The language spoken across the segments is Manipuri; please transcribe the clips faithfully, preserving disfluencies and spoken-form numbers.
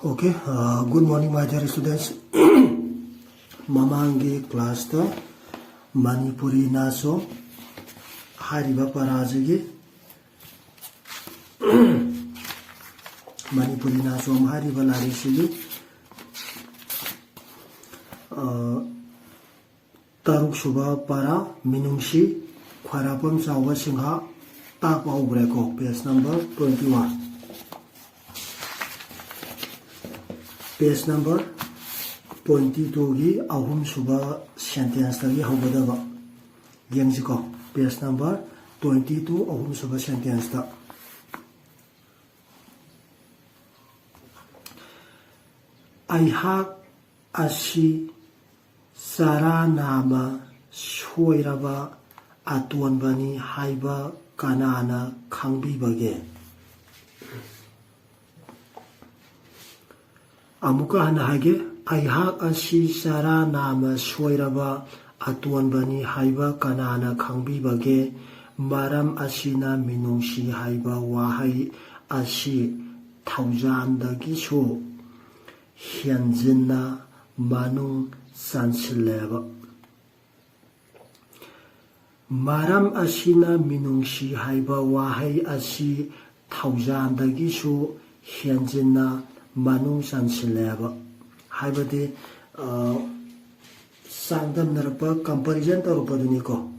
Okay, uh, good morning, my dear students. ꯃꯃꯥꯡꯒꯤ ꯀ꯭ꯂꯥꯁꯇ ꯃꯅꯤꯄꯨꯔꯤ ꯅꯥꯆꯣꯝ ꯍꯥꯏꯔꯤꯕ ꯄꯔꯥꯁꯤꯒꯤ, ꯃꯅꯤꯄꯨꯔꯤ ꯅꯥꯆꯣꯝ ꯍꯥꯏꯔꯤꯕ ꯂꯥꯏꯔꯤꯛꯁꯤꯒꯤ, ꯑ, ꯇꯔꯨꯛ ꯁꯨꯕ ꯄꯔꯥ, ꯃꯤꯅꯨꯡꯁꯤ, ꯈ꯭ꯋꯥꯏꯔꯥꯛꯄꯝ ꯆꯥꯎꯕ ꯁꯤꯡꯍ, ꯇꯥꯛꯄ ꯍꯧꯈ꯭ꯔꯦꯀꯣ, page number twenty one꯫ Page number twenty twoꯒꯤ ꯑꯍꯨꯝ ꯁꯨꯕ sentenceꯇꯒꯤ ꯍꯧꯒꯗꯕ꯫ ꯌꯦꯡꯁꯤꯀꯣ, page number twenty two, ꯑꯍꯨꯝ ꯁꯨꯕ sentenceꯇ꯫ ꯑꯩꯍꯥꯛ ꯑꯁꯤ ꯆꯔꯥ ꯅꯥꯝꯃ ꯁꯣꯏꯔꯕ ꯑꯇꯣꯟꯕꯅꯤ ꯍꯥꯏꯕ ꯀꯅꯥꯅ ꯈꯪꯕꯤꯕꯒꯦ? ꯑꯃꯨꯛꯀ ꯍꯟꯅ ꯍꯥꯏꯒꯦ, ꯑꯩꯍꯥꯛ ꯑꯁꯤ ꯆꯔꯥ ꯅꯥꯝꯃ ꯁꯣꯏꯔꯕ ꯑꯇꯣꯟꯕꯅꯤ ꯍꯥꯏꯕ ꯀꯅꯥꯅ ꯈꯪꯕꯤꯕꯒꯦ? ꯃꯔꯝ ꯑꯁꯤꯅ ꯃꯤꯅꯨꯡꯁꯤ ꯍꯥꯏꯕ ꯋꯥꯍꯩ ꯑꯁꯤ ꯊꯧꯖꯥꯟꯗꯒꯤꯁꯨ ꯍꯦꯟꯖꯤꯟꯅ ꯃꯅꯨꯡ ꯆꯟꯁꯤꯜꯂꯦꯕ꯫ ꯃꯔꯝ ꯑꯁꯤꯅ ꯃꯤꯅꯨꯡꯁꯤ ꯍꯥꯏꯕ ꯋꯥꯍꯩ ꯑꯁꯤ ꯊꯧꯖꯥꯟꯗꯒꯤꯁꯨ ꯍꯦꯟꯖꯤꯟꯅ ꯃꯅꯨꯡ ꯆꯟꯁꯤꯜꯂꯦꯕ꯫ ꯍꯥꯏꯕꯗꯤ, ꯑ, ꯆꯥꯡꯗꯝꯅꯔꯛꯄ, comparison ꯇꯧꯔꯛꯄꯗꯨꯅꯤꯀꯣ꯫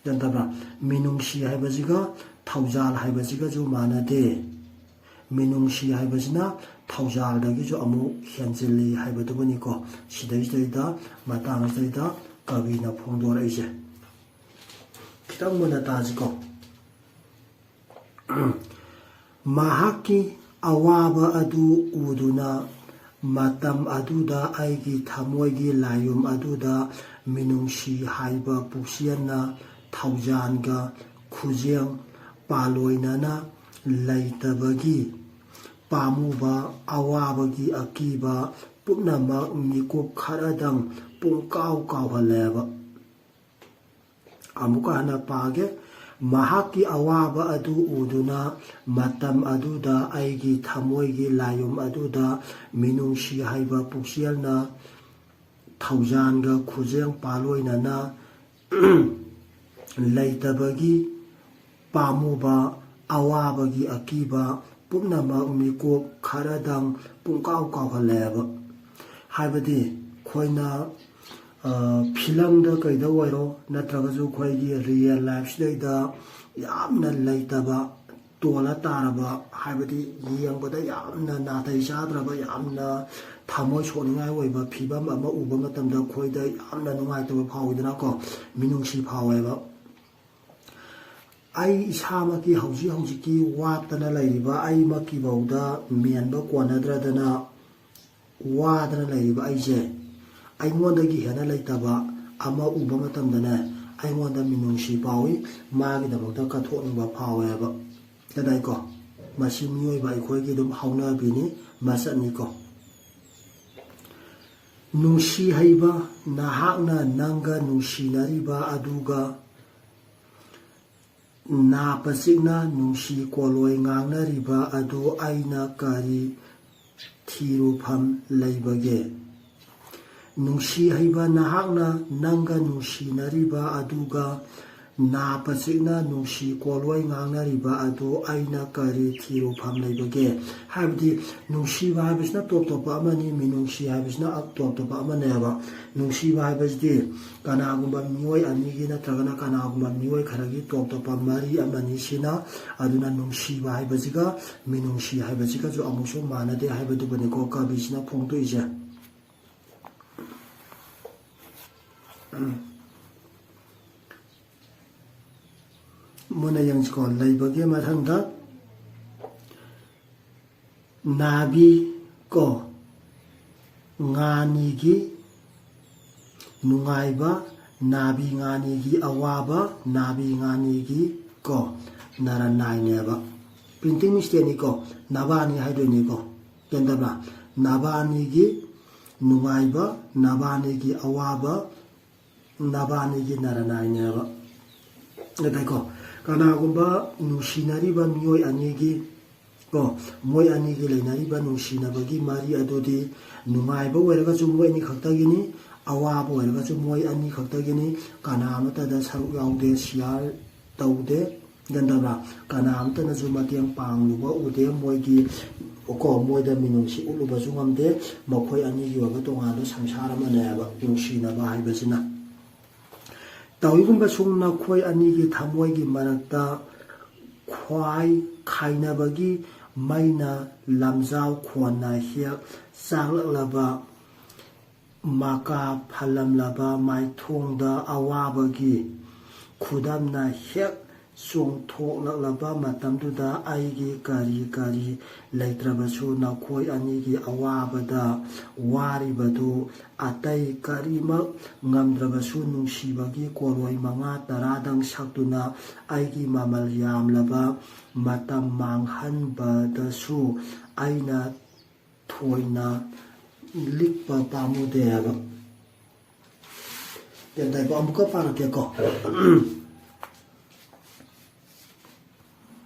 ꯒ꯭ꯌꯥꯟ ꯇꯥꯕ꯭ꯔꯥ? ꯃꯤꯅꯨꯡꯁꯤ ꯍꯥꯏꯕꯁꯤꯒ ꯊꯧꯖꯥꯜ ꯍꯥꯏꯕꯁꯤꯒꯁꯨ ꯃꯥꯟꯅꯗꯦ꯫ ꯃꯤꯅꯨꯡꯁꯤ ꯍꯥꯏꯕꯁꯤꯅ ꯊꯧꯖꯥꯜꯗꯒꯤꯁꯨ ꯑꯃꯨꯛ ꯍꯦꯟꯖꯤꯜꯂꯤ ꯍꯥꯏꯕꯗꯨꯕꯨꯅꯤꯀꯣ꯫ ꯁꯤꯗꯩꯁꯤꯗꯩꯗ, ꯃꯇꯥꯡꯁꯤꯗꯩꯗ ꯀꯕꯤꯅ ꯐꯣꯡꯗꯣꯔꯛꯏꯁꯦ꯫ ꯈꯤꯇꯪ ꯃꯨꯟꯅ ꯇꯥꯁꯤꯀꯣ꯫ ꯃꯍꯥꯛꯀꯤ ꯑꯋꯥꯕ ꯑꯗꯨ ꯎꯗꯨꯅ, ꯃꯇꯝ ꯑꯗꯨꯗ ꯑꯩꯒꯤ ꯊꯃꯣꯏꯒꯤ ꯂꯥꯏꯌꯨꯝ ꯑꯗꯨꯗ ꯃꯤꯅꯨꯡꯁꯤ ꯍꯥꯏꯕ ꯄꯨꯛꯆꯦꯜꯅ ꯊꯧꯖꯥꯟꯒ ꯈꯨꯖꯦꯡ ꯄꯥꯂꯣꯏꯅꯅ ꯂꯩꯇꯕꯒꯤ ꯄꯥꯝꯃꯨꯕ, ꯑꯋꯥꯕꯒꯤ ꯑꯀꯤꯕ ꯄꯨꯝꯅꯃꯛ ꯃꯤꯀꯨꯞ ꯈꯔꯗꯪ ꯄꯨꯡꯀꯥꯎ ꯀꯥꯎꯍꯜꯂꯦꯕ꯫ ꯑꯃꯨꯛꯀ ꯍꯟꯅ ꯄꯥꯒꯦ꯫ ꯃꯍꯥꯛꯀꯤ ꯑꯋꯥꯕ ꯑꯗꯨ ꯎꯗꯨꯅ ꯃꯇꯝ ꯑꯗꯨꯗ ꯑꯩꯒꯤ ꯊꯃꯣꯏꯒꯤ ꯂꯥꯏꯌꯨꯝ ꯑꯗꯨꯗ ꯃꯤꯅꯨꯡꯁꯤ ꯍꯥꯏꯕ ꯄꯨꯛꯆꯦꯜꯅ ꯊꯧꯖꯥꯟꯒ ꯈꯨꯖꯦꯡ ꯄꯥꯂꯣꯏꯅꯅ ꯂꯩꯇꯕꯒꯤ ꯄꯥꯝꯃꯨꯕ, ꯑꯋꯥꯕꯒꯤ ꯑꯀꯤꯕ ꯄꯨꯝꯅꯃꯛ ꯃꯤꯀꯨꯞ ꯈꯔꯗꯪ ꯄꯨꯡꯀꯥꯎ ꯀꯥꯎꯍꯜꯂꯦꯕ꯫ ꯍꯥꯏꯕꯗꯤ ꯑꯩꯈꯣꯏꯅ, ꯑ, ꯐꯤꯂꯝꯗ ꯀꯩꯗ ꯑꯣꯏꯔꯣ, ꯅꯠꯇ꯭ꯔꯒꯁꯨ ꯑꯩꯈꯣꯏꯒꯤ ꯔꯤꯌꯦꯜ ꯂꯥꯏꯐꯁꯤꯗꯩꯗ ꯌꯥꯝꯅ ꯂꯩꯇꯕ, ꯇꯣꯜꯂ ꯇꯥꯔꯕ, ꯍꯥꯏꯕꯗꯤ ꯌꯦꯡꯕꯗ ꯌꯥꯝꯅ ꯅꯥꯇꯩ ꯆꯥꯗ꯭ꯔꯕ, ꯌꯥꯝꯅ ꯊꯃꯣꯏ ꯁꯣꯛꯅꯤꯡꯉꯥꯏ ꯑꯣꯏꯕ ꯐꯤꯕꯝ ꯑꯃ ꯎꯕ ꯃꯇꯝꯗ ꯑꯩꯈꯣꯏꯗ ꯌꯥꯝꯅ ꯅꯨꯡꯉꯥꯏꯇꯕ ꯐꯥꯎꯋꯤꯗꯅꯀꯣ, ꯃꯤꯅꯨꯡꯁꯤ ꯐꯥꯎꯋꯦꯕ꯫ ꯑꯩ ꯏꯁꯥꯃꯛꯀꯤ ꯍꯧꯖꯤꯛ ꯍꯧꯖꯤꯛꯀꯤ ꯋꯥꯠꯇꯅ ꯂꯩꯔꯤꯕ ꯑꯩꯃꯛꯀꯤꯐꯥꯎꯗ ꯃꯦꯟꯕ ꯀꯣꯟꯅꯗ꯭ꯔꯗꯅ ꯋꯥꯗꯅ ꯂꯩꯔꯤꯕ ꯑꯩꯁꯦ, ꯑꯩꯉꯣꯟꯗꯒꯤ ꯍꯦꯟꯅ ꯂꯩꯇꯕ ꯑꯃ ꯎꯕ ꯃꯇꯝꯗꯅꯦ, ꯑꯩꯉꯣꯟꯗ ꯃꯤꯅꯨꯡꯁꯤ ꯐꯥꯎꯏ, ꯃꯥꯒꯤꯗꯃꯛꯇ ꯀꯠꯊꯣꯛꯅꯤꯡꯕ ꯐꯥꯎꯋꯦꯕ꯫ ꯀꯗꯥꯏꯀꯣ? ꯃꯁꯤ ꯃꯤꯑꯣꯏꯕ ꯑꯩꯈꯣꯏꯒꯤ ꯑꯗꯨꯝ ꯍꯧꯅꯕꯤꯅꯤ, ꯃꯆꯠꯅꯤꯀꯣ꯫ ꯅꯨꯡꯁꯤ ꯍꯩꯕ ꯅꯍꯥꯛꯅ ꯅꯪꯒ ꯅꯨꯡꯁꯤꯅꯔꯤꯕ ꯑꯗꯨꯒ ꯅꯥ ꯄꯆꯤꯛꯅ ꯅꯨꯡꯁꯤ ꯀꯣꯂꯣꯏ ꯉꯥꯡꯅꯔꯤꯕ ꯑꯗꯨ ꯑꯩꯅ ꯀꯔꯤ ꯊꯤꯔꯨꯐꯝ ꯂꯩꯕꯒꯦ? ꯅꯨꯡꯁꯤ ꯍꯩꯕ ꯅꯍꯥꯛꯅ ꯅꯪꯒ ꯅꯨꯡꯁꯤꯅꯔꯤꯕ ꯑꯗꯨꯒ ꯅꯥ ꯄꯆꯤꯛꯅ ꯅꯨꯡꯁꯤ ꯀꯣꯂꯣꯏ ꯉꯥꯡꯅꯔꯤꯕ ꯑꯗꯨ ꯑꯩꯅ ꯀꯔꯤ ꯊꯤꯔꯨꯐꯝ ꯂꯩꯕꯒꯦ? ꯍꯥꯏꯕꯗꯤ ꯅꯨꯡꯁꯤꯕ ꯍꯥꯏꯕꯁꯤꯅ ꯇꯣꯞ ꯇꯣꯞꯄ ꯑꯃꯅꯤ, ꯃꯤꯅꯨꯡꯁꯤ ꯍꯥꯏꯕꯁꯤꯅ ꯇꯣꯞ ꯇꯣꯞꯄ ꯑꯃꯅꯦꯕ꯫ ꯅꯨꯡꯁꯤꯕ ꯍꯥꯏꯕꯁꯤꯗꯤ ꯀꯅꯥꯒꯨꯝꯕ ꯃꯤꯑꯣꯏ ꯑꯅꯤꯒꯤ ꯅꯠꯇ꯭ꯔꯒꯅ ꯀꯅꯥꯒꯨꯝꯕ ꯃꯤꯑꯣꯏ ꯈꯔꯒꯤ ꯇꯣꯞ ꯇꯣꯞꯄ ꯃꯔꯤ ꯑꯃꯅꯤ ꯁꯤꯅ꯫ ꯑꯗꯨꯅ ꯅꯨꯡꯁꯤꯕ ꯍꯥꯏꯕꯁꯤꯒ ꯃꯤꯅꯨꯡꯁꯤ ꯍꯥꯏꯕꯁꯤꯒꯁꯨ ꯑꯃꯨꯛꯁꯨ ꯃꯥꯟꯅꯗꯦ ꯍꯥꯏꯕꯗꯨꯕꯨꯅꯤꯀꯣ ꯀꯕꯤꯁꯤꯅ ꯐꯣꯡꯗꯣꯛꯏꯁꯦ꯫ ꯃꯨꯟꯅ ꯌꯦꯡꯁꯤꯀꯣ, ꯂꯩꯕꯒꯤ ꯃꯊꯪꯗ ꯅꯥꯕꯤ ꯀꯣ, ꯉꯥꯅꯤꯒꯤ ꯅꯨꯡꯉꯥꯏꯕ, ꯅꯥꯕꯤ ꯉꯥꯅꯤꯒꯤ ꯑꯋꯥꯕ, ꯅꯥꯕꯤ ꯉꯥꯅꯤꯒꯤ ꯀꯣ, ꯅꯔꯅꯥꯏꯅꯦꯕ꯫ ꯄ꯭ꯔꯤꯟꯇꯤꯡ ꯃꯤꯁꯇꯦꯛꯅꯤꯀꯣ, ꯅꯕꯥꯅꯤ ꯍꯥꯏꯗꯣꯏꯅꯤꯀꯣ꯫ ꯒ꯭ꯌꯥꯟ ꯇꯥꯕ꯭ꯔꯥ? ꯅꯕꯥꯅꯤꯒꯤ ꯅꯨꯡꯉꯥꯏꯕ, ꯅꯕꯥꯅꯤꯒꯤ ꯑꯋꯥꯕ, ꯅꯕꯥꯅꯤꯒꯤ ꯅꯔꯅꯥꯏꯅꯦꯕ꯫ ꯒ꯭ꯌꯥꯟ ꯇꯥꯏꯀꯣ? ꯀꯅꯥꯒꯨꯝꯕ ꯅꯨꯡꯁꯤꯅꯔꯤꯕ ꯃꯤꯑꯣꯏ ꯑꯅꯤꯒꯤ ꯀꯣ, ꯃꯣꯏ ꯑꯅꯤꯒꯤ ꯂꯩꯅꯔꯤꯕ ꯅꯨꯡꯁꯤꯅꯕꯒꯤ ꯃꯔꯤ ꯑꯗꯨꯗꯤ ꯅꯨꯡꯉꯥꯏꯕ ꯑꯣꯏꯔꯒꯁꯨ ꯃꯣꯏ ꯑꯅꯤ ꯈꯛꯇꯒꯤꯅꯤ, ꯑꯋꯥꯕ ꯑꯣꯏꯔꯒꯁꯨ ꯃꯣꯏ ꯑꯅꯤ ꯈꯛꯇꯒꯤꯅꯤ꯫ ꯀꯅꯥ ꯑꯃꯠꯇꯗ ꯁꯔꯨꯛ ꯌꯥꯎꯗꯦ, ꯁꯤꯌꯥꯔ ꯇꯧꯗꯦ꯫ ꯒ꯭ꯌꯥꯟ ꯇꯥꯕ꯭ꯔꯥ? ꯀꯅꯥ ꯑꯃꯠꯇꯅꯁꯨ ꯃꯇꯦꯡ ꯄꯥꯡꯂꯨꯕ ꯎꯗꯦ꯫ ꯃꯣꯏꯒꯤ ꯀꯣ, ꯃꯣꯏꯗ ꯃꯤꯅꯨꯡꯁꯤ ꯎꯠꯂꯨꯕꯁꯨ ꯉꯝꯗꯦ꯫ ꯃꯈꯣꯏ ꯑꯅꯤꯒꯤ ꯑꯣꯏꯕ ꯇꯣꯉꯥꯟꯕ ꯁꯪꯁꯥꯔ ꯑꯃꯅꯦꯕ ꯅꯨꯡꯁꯤꯅꯕ ꯍꯥꯏꯕꯁꯤꯅ꯫ ꯇꯧꯏꯒꯨꯝꯕꯁꯨꯡ ꯅꯈꯣꯏ ꯑꯅꯤꯒꯤ ꯊꯃꯣꯏꯒꯤ ꯃꯔꯛꯇ ꯈ꯭ꯋꯥꯏ ꯈꯥꯏꯅꯕꯒꯤ ꯃꯩꯅ ꯂꯝꯖꯥꯎ ꯈꯣꯟꯅ ꯍꯦꯛ ꯆꯥꯛꯂꯛꯂꯕ, ꯃꯀꯥ ꯐꯜꯂꯝꯂꯕ ꯃꯥꯏꯊꯣꯡꯗ ꯑꯋꯥꯕꯒꯤ ꯈꯨꯗꯝꯅ ꯍꯦꯛ ꯆꯣꯡꯊꯣꯛꯂꯛꯂꯕ ꯃꯇꯝꯗꯨꯗ ꯑꯩꯒꯤ ꯀꯔꯤ ꯀꯔꯤ ꯂꯩꯇ꯭ꯔꯕꯁꯨ ꯅꯈꯣꯏ ꯑꯅꯤꯒꯤ ꯑꯋꯥꯕꯗ ꯋꯥꯔꯤꯕꯗꯨ ꯑꯇꯩ ꯀꯔꯤꯃꯛ ꯉꯝꯗ꯭ꯔꯕꯁꯨ ꯅꯨꯡꯁꯤꯕꯒꯤ ꯀꯣꯔꯣꯏ ꯃꯉꯥ ꯇꯔꯥꯗꯪ ꯁꯛꯇꯨꯅ ꯑꯩꯒꯤ ꯃꯃꯜ ꯌꯥꯝꯂꯕ ꯃꯇꯝ ꯃꯥꯡꯍꯟꯕꯗꯁꯨ ꯑꯩꯅ ꯊꯣꯏꯅ ꯂꯤꯛꯄ ꯄꯥꯝꯃꯨꯗꯦ ꯍꯥꯏꯕ꯫ ꯒ꯭ꯌꯥꯟ ꯇꯥꯏꯀꯣ? ꯑꯃꯨꯛꯀ ꯄꯥꯔꯛꯀꯦꯀꯣ꯫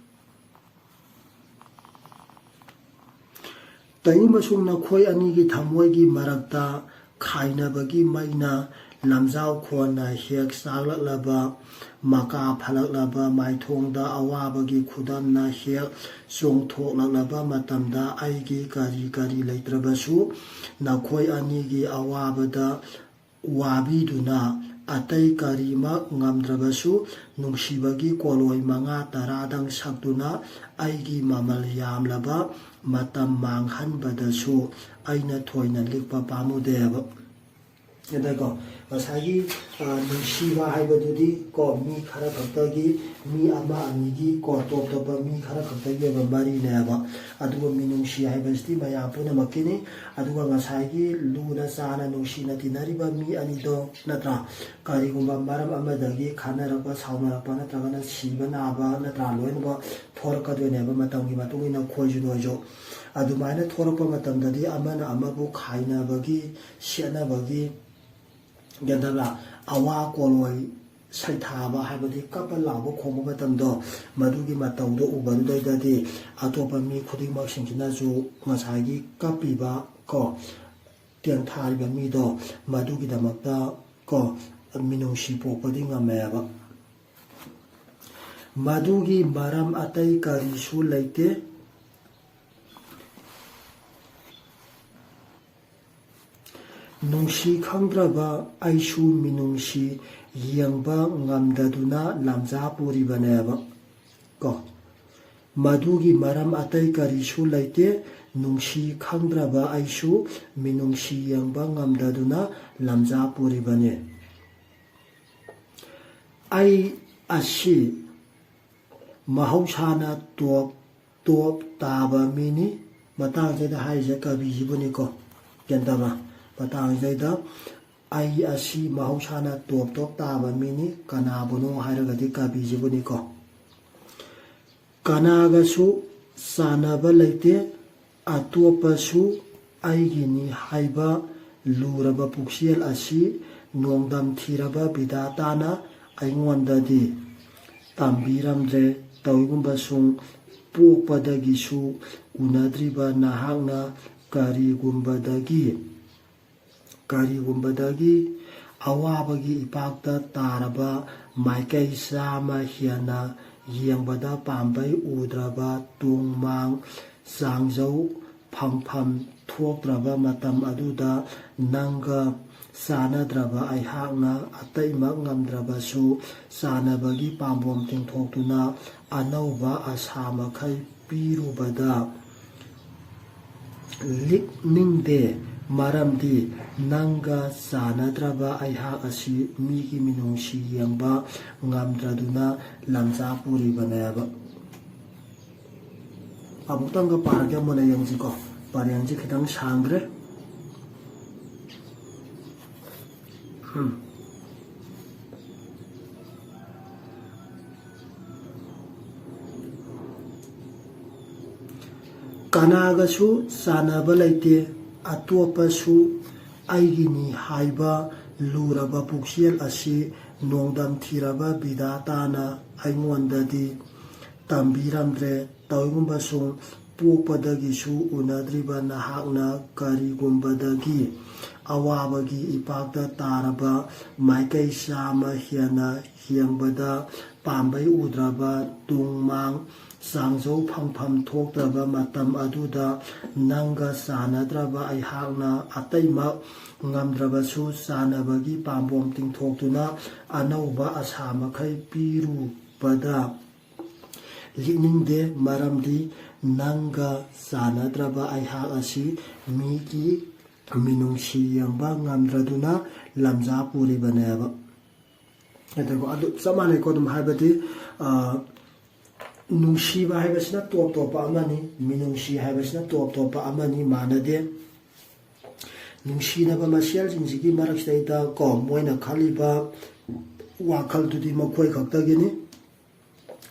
ꯇꯧꯏꯒꯨꯝꯕꯁꯨꯡ ꯅꯈꯣꯏ ꯑꯅꯤꯒꯤ ꯊꯃꯣꯏꯒꯤ ꯃꯔꯛꯇ ꯈꯥꯏꯅꯕꯒꯤ ꯃꯩꯅ ꯂꯝꯖꯥꯎ ꯈꯣꯟꯅ ꯍꯦꯛ ꯆꯥꯛꯂꯛꯂꯕ, ꯃꯀꯥ ꯐꯂꯛꯂꯕ ꯃꯥꯏꯊꯣꯡꯗ ꯑꯋꯥꯕꯒꯤ ꯈꯨꯗꯝꯅ ꯍꯦꯛ ꯆꯣꯡꯊꯣꯛꯂꯛꯂꯕ ꯃꯇꯝꯗ ꯑꯩꯒꯤ ꯀꯔꯤ ꯀꯔꯤ ꯂꯩꯇ꯭ꯔꯕꯁꯨ ꯅꯈꯣꯏ ꯑꯅꯤꯒꯤ ꯑꯋꯥꯕꯗ ꯋꯥꯕꯤꯗꯨꯅ ꯑꯇꯩ ꯀꯔꯤꯃꯛ ꯉꯝꯗ꯭ꯔꯕꯁꯨ ꯅꯨꯡꯁꯤꯕꯒꯤ ꯀꯣꯂꯣꯏ ꯃꯉꯥ ꯇꯔꯥꯗꯪ ꯁꯛꯇꯨꯅ ꯑꯩꯒꯤ ꯃꯃꯜ ꯌꯥꯝꯂꯕ ꯃꯇꯝ ꯃꯥꯡꯍꯟꯕꯗꯁꯨ ꯑꯩꯅ ꯊꯣꯏꯅ ꯂꯤꯛꯄ ꯄꯥꯝꯃꯨꯗꯦꯕ꯫ ꯑꯗꯀꯣ, ꯉꯁꯥꯏꯒꯤ, ꯑ, ꯅꯨꯡꯁꯤꯕ ꯍꯥꯏꯕꯗꯨꯗꯤ ꯀꯣ, ꯃꯤ ꯈꯔ ꯈꯛꯇꯒꯤ, ꯃꯤ ꯑꯃ ꯑꯅꯤꯒꯤ ꯀꯣ, ꯇꯣꯞ ꯇꯣꯞꯄ ꯃꯤ ꯈꯔ ꯈꯛꯇꯒꯤ ꯑꯣꯏꯕ ꯃꯔꯤꯅꯦꯕ꯫ ꯑꯗꯨꯒ ꯃꯤꯅꯨꯡꯁꯤ ꯍꯥꯏꯕꯁꯤꯗꯤ ꯃꯌꯥꯝ ꯄꯨꯝꯅꯃꯛꯀꯤꯅꯤ꯫ ꯑꯗꯨꯒ ꯉꯁꯥꯏꯒꯤ ꯂꯨꯅ ꯆꯥꯅ ꯅꯨꯡꯁꯤꯅ ꯇꯤꯟꯅꯔꯤꯕ ꯃꯤ ꯑꯅꯤꯗꯣ, ꯅꯠꯇ꯭ꯔꯥ? ꯀꯔꯤꯒꯨꯝꯕ ꯃꯔꯝ ꯑꯃꯗꯒꯤ ꯈꯠꯅꯔꯛꯄ, ꯁꯥꯎꯅꯔꯛꯄ, ꯅꯠꯇ꯭ꯔꯒꯅ ꯁꯤꯕ ꯅꯥꯕ, ꯅꯠꯇ꯭ꯔꯥ? ꯂꯣꯏꯅꯃꯛ ꯊꯣꯔꯛꯀꯗꯣꯏꯅꯦꯕ, ꯃꯇꯝꯒꯤ ꯃꯇꯨꯡ ꯏꯟꯅ ꯈꯣꯏꯁꯨ ꯅꯣꯏꯁꯨ꯫ ꯑꯗꯨꯃꯥꯏꯅ ꯊꯣꯔꯛꯄ ꯃꯇꯝꯗꯗꯤ ꯑꯃꯅ ꯑꯃꯕꯨ ꯈꯥꯏꯅꯕꯒꯤ, ꯁꯦꯠꯅꯕꯒꯤ, ꯒ꯭ꯌꯥꯟ ꯇꯥꯕ꯭ꯔꯥ? ꯑꯋꯥ ꯀꯣꯂꯣꯏ ꯁꯩꯊꯥꯕ ꯍꯥꯏꯕꯗꯤ ꯀꯞꯄ ꯂꯥꯎꯕ ꯈꯣꯡꯕ ꯃꯇꯝꯗꯣ, ꯃꯗꯨꯒꯤ ꯃꯇꯧꯗꯣ ꯎꯕꯗꯨꯗꯩꯗꯗꯤ ꯑꯇꯣꯞꯄ ꯃꯤ ꯈꯨꯗꯤꯡꯃꯛꯁꯤꯡꯁꯤꯅꯁꯨ ꯉꯁꯥꯏꯒꯤ ꯀꯞꯄꯤꯕ ꯀꯣ, ꯇꯦꯡꯊꯥꯔꯤꯕ ꯃꯤꯗꯣ, ꯃꯗꯨꯒꯤꯗꯃꯛꯇ ꯀꯣ, ꯃꯤꯅꯨꯡꯁꯤ ꯄꯣꯛꯄꯗꯤ ꯉꯝꯃꯦꯕ꯫ ꯃꯗꯨꯒꯤ ꯃꯔꯝ ꯑꯇꯩ ꯀꯔꯤꯁꯨ ꯂꯩꯇꯦ꯫ ꯅꯨꯡꯁꯤ ꯈꯪꯗ꯭ꯔꯕ ꯑꯩꯁꯨ ꯃꯤꯅꯨꯡꯁꯤ ꯌꯦꯡꯕ ꯉꯝꯗꯗꯨꯅ ꯂꯝꯖꯥ ꯄꯨꯔꯤꯕꯅꯦꯕ ꯀꯣ꯫ ꯃꯗꯨꯒꯤ ꯃꯔꯝ ꯑꯇꯩ ꯀꯔꯤꯁꯨ ꯂꯩꯇꯦ꯫ ꯅꯨꯡꯁꯤ ꯈꯪꯗ꯭ꯔꯕ ꯑꯩꯁꯨ ꯃꯤꯅꯨꯡꯁꯤ ꯌꯦꯡꯕ ꯉꯝꯗꯗꯨꯅ ꯂꯝꯖꯥ ꯄꯨꯔꯤꯕꯅꯤ꯫ ꯑꯩ ꯑꯁꯤ ꯃꯍꯧꯁꯥꯅ ꯇꯣꯞ ꯇꯣꯞ ꯇꯥꯕ ꯃꯤꯅꯤ꯫ ꯃꯇꯥꯡꯁꯤꯗ ꯍꯥꯏꯔꯤꯁꯦ ꯀꯕꯤꯁꯤꯕꯨꯅꯤꯀꯣ꯫ ꯒ꯭ꯌꯥꯟ ꯇꯥꯕ꯭ꯔꯥ? ꯃꯇꯥꯡꯁꯤꯗ ꯑꯩ ꯑꯁꯤ ꯃꯍꯧꯁꯥꯅ ꯇꯣꯞ ꯇꯣꯞ ꯇꯥꯕ ꯃꯤꯅꯤ꯫ ꯀꯅꯥꯕꯨꯅꯣ ꯍꯥꯏꯔꯒꯗꯤ ꯀꯕꯤꯁꯤꯕꯨꯅꯤꯀꯣ꯫ ꯀꯅꯥꯒꯁꯨ ꯆꯥꯟꯅꯕ ꯂꯩꯇꯦ꯫ ꯑꯇꯣꯞꯄꯁꯨ ꯑꯩꯒꯤꯅꯤ ꯍꯥꯏꯕ ꯂꯨꯔꯕ ꯄꯨꯛꯆꯦꯜ ꯑꯁꯤ ꯅꯣꯡꯗꯝ ꯊꯤꯔꯕ ꯕꯤꯙꯥꯇꯥꯅ ꯑꯩꯉꯣꯟꯗꯗꯤ ꯇꯝꯕꯤꯔꯝꯗ꯭ꯔꯦ꯫ ꯇꯧꯏꯒꯨꯝꯕꯁꯨꯡ ꯄꯣꯛꯄꯗꯒꯤꯁꯨ ꯎꯅꯗ꯭ꯔꯤꯕ ꯅꯍꯥꯛꯅ ꯀꯔꯤꯒꯨꯝꯕꯗꯒꯤ ꯀꯔꯤꯒꯨꯝꯕꯗꯒꯤ ꯑꯋꯥꯕꯒꯤ ꯏꯄꯥꯛꯇ ꯇꯥꯔꯕ ꯃꯥꯏꯀꯩ ꯆꯥꯝꯃ ꯍꯦꯟꯅ ꯌꯦꯡꯕꯗ ꯄꯥꯝꯕꯩ ꯎꯗ꯭ꯔꯕ ꯇꯣꯡꯃꯥꯡ ꯆꯥꯡꯖꯧ ꯐꯪꯐꯝ ꯊꯣꯛꯇ꯭ꯔꯕ ꯃꯇꯝ ꯑꯗꯨꯗ ꯅꯪꯒ ꯆꯥꯟꯅꯗ꯭ꯔꯕ ꯑꯩꯍꯥꯛꯅ ꯑꯇꯩꯃꯛ ꯉꯝꯗ꯭ꯔꯕꯁꯨ ꯆꯥꯟꯅꯕꯒꯤ ꯄꯥꯝꯕꯣꯝ ꯇꯤꯡꯊꯣꯛꯇꯨꯅ ꯑꯅꯧꯕ ꯑꯁꯥ ꯃꯈꯩ ꯄꯤꯔꯨꯕꯗ ꯂꯤꯛꯅꯤꯡꯗꯦ, ꯃꯔꯝꯗꯤ ꯅꯪꯒ ꯆꯥꯟꯅꯗ꯭ꯔꯕ ꯑꯩꯍꯥꯛ ꯑꯁꯤ ꯃꯤꯒꯤ ꯃꯤꯅꯨꯡꯁꯤ ꯌꯦꯡꯕ ꯉꯝꯗ꯭ꯔꯗꯨꯅ ꯂꯝꯖꯥ ꯄꯨꯔꯤꯕꯅꯦꯕ꯫ ꯑꯃꯨꯛꯇꯪꯒ ꯄꯥꯔꯒꯦ, ꯃꯨꯟꯅ ꯌꯦꯡꯁꯤꯀꯣ꯫ ꯄꯔꯦꯡꯁꯤ ꯈꯤꯇꯪ ꯁꯥꯡꯈ꯭ꯔꯦ꯫ ꯎꯝ꯫ ꯀꯅꯥꯒꯁꯨ ꯆꯥꯟꯅꯕ ꯂꯩꯇꯦ꯫ ꯑꯇꯣꯞꯄꯁꯨ ꯑꯩꯒꯤꯅꯤ ꯍꯥꯏꯕ ꯂꯨꯔꯕ ꯄꯨꯛꯆꯦꯜ ꯑꯁꯤ ꯅꯣꯡꯗꯝ ꯊꯤꯔꯕ ꯕꯤꯙꯥꯇꯥꯅ ꯑꯩꯉꯣꯟꯗꯗꯤ ꯇꯝꯕꯤꯔꯝꯗ꯭ꯔꯦ꯫ ꯇꯧꯏꯒꯨꯝꯕꯁꯨꯡ ꯄꯣꯛꯄꯗꯒꯤꯁꯨ ꯎꯅꯗ꯭ꯔꯤꯕ ꯅꯍꯥꯛꯅ ꯀꯔꯤꯒꯨꯝꯕꯗꯒꯤ ꯑꯋꯥꯕꯒꯤ ꯏꯄꯥꯛꯇ ꯇꯥꯔꯕ ꯃꯥꯏꯀꯩ ꯆꯥꯝꯃ ꯍꯦꯟꯅ ꯌꯦꯡꯕꯗ ꯄꯥꯝꯕꯩ ꯎꯗ꯭ꯔꯕ ꯇꯨꯡ ꯃꯥꯡ ꯆꯥꯡꯖꯧ ꯐꯪꯐꯝ ꯊꯣꯛꯇ꯭ꯔꯕ ꯃꯇꯝ ꯑꯗꯨꯗ ꯅꯪꯒ ꯆꯥꯟꯅꯗ꯭ꯔꯕ ꯑꯩꯍꯥꯛꯅ ꯑꯇꯩꯃꯛ ꯉꯝꯗ꯭ꯔꯕꯁꯨ ꯆꯥꯟꯅꯕꯒꯤ ꯄꯥꯝꯕꯣꯝ ꯇꯤꯡꯊꯣꯛꯇꯨꯅ ꯑꯅꯧꯕ ꯑꯁꯥ ꯃꯈꯩ ꯄꯤꯔꯨꯕꯗ ꯂꯤꯛꯅꯤꯡꯗꯦ, ꯃꯔꯝꯗꯤ ꯅꯪꯒ ꯆꯥꯟꯅꯗ꯭ꯔꯕ ꯑꯩꯍꯥꯛ ꯑꯁꯤ ꯃꯤꯒꯤ ꯃꯤꯅꯨꯡꯁꯤ ꯌꯦꯡꯕ ꯉꯝꯗ꯭ꯔꯗꯨꯅ ꯂꯝꯖꯥ ꯄꯨꯔꯤꯕꯅꯦꯕ꯫ ꯑꯗꯨꯒ ꯑꯗꯨ ꯆꯞ ꯃꯥꯟꯅꯩꯀꯣ꯫ ꯑꯗꯨꯝ ꯍꯥꯏꯕꯗꯤ, ꯑ, ꯅꯨꯡꯁꯤꯕ ꯍꯥꯏꯕꯁꯤꯅ ꯇꯣꯞ ꯇꯣꯞꯄ ꯑꯃꯅꯤ, ꯃꯤꯅꯨꯡꯁꯤ ꯍꯥꯏꯕꯁꯤꯅ ꯇꯣꯞ ꯇꯣꯞꯄ ꯑꯃꯅꯤ, ꯃꯥꯟꯅꯗꯦ꯫ ꯅꯨꯡꯁꯤꯅꯕ ꯃꯁꯦꯜꯁꯤꯡꯁꯤꯒꯤ ꯃꯔꯛꯁꯤꯗꯩꯗ ꯀꯣ, ꯃꯣꯏꯅ ꯈꯜꯂꯤꯕ ꯋꯥꯈꯜꯗꯨꯗꯤ ꯃꯈꯣꯏ ꯈꯛꯇꯒꯤꯅꯤ,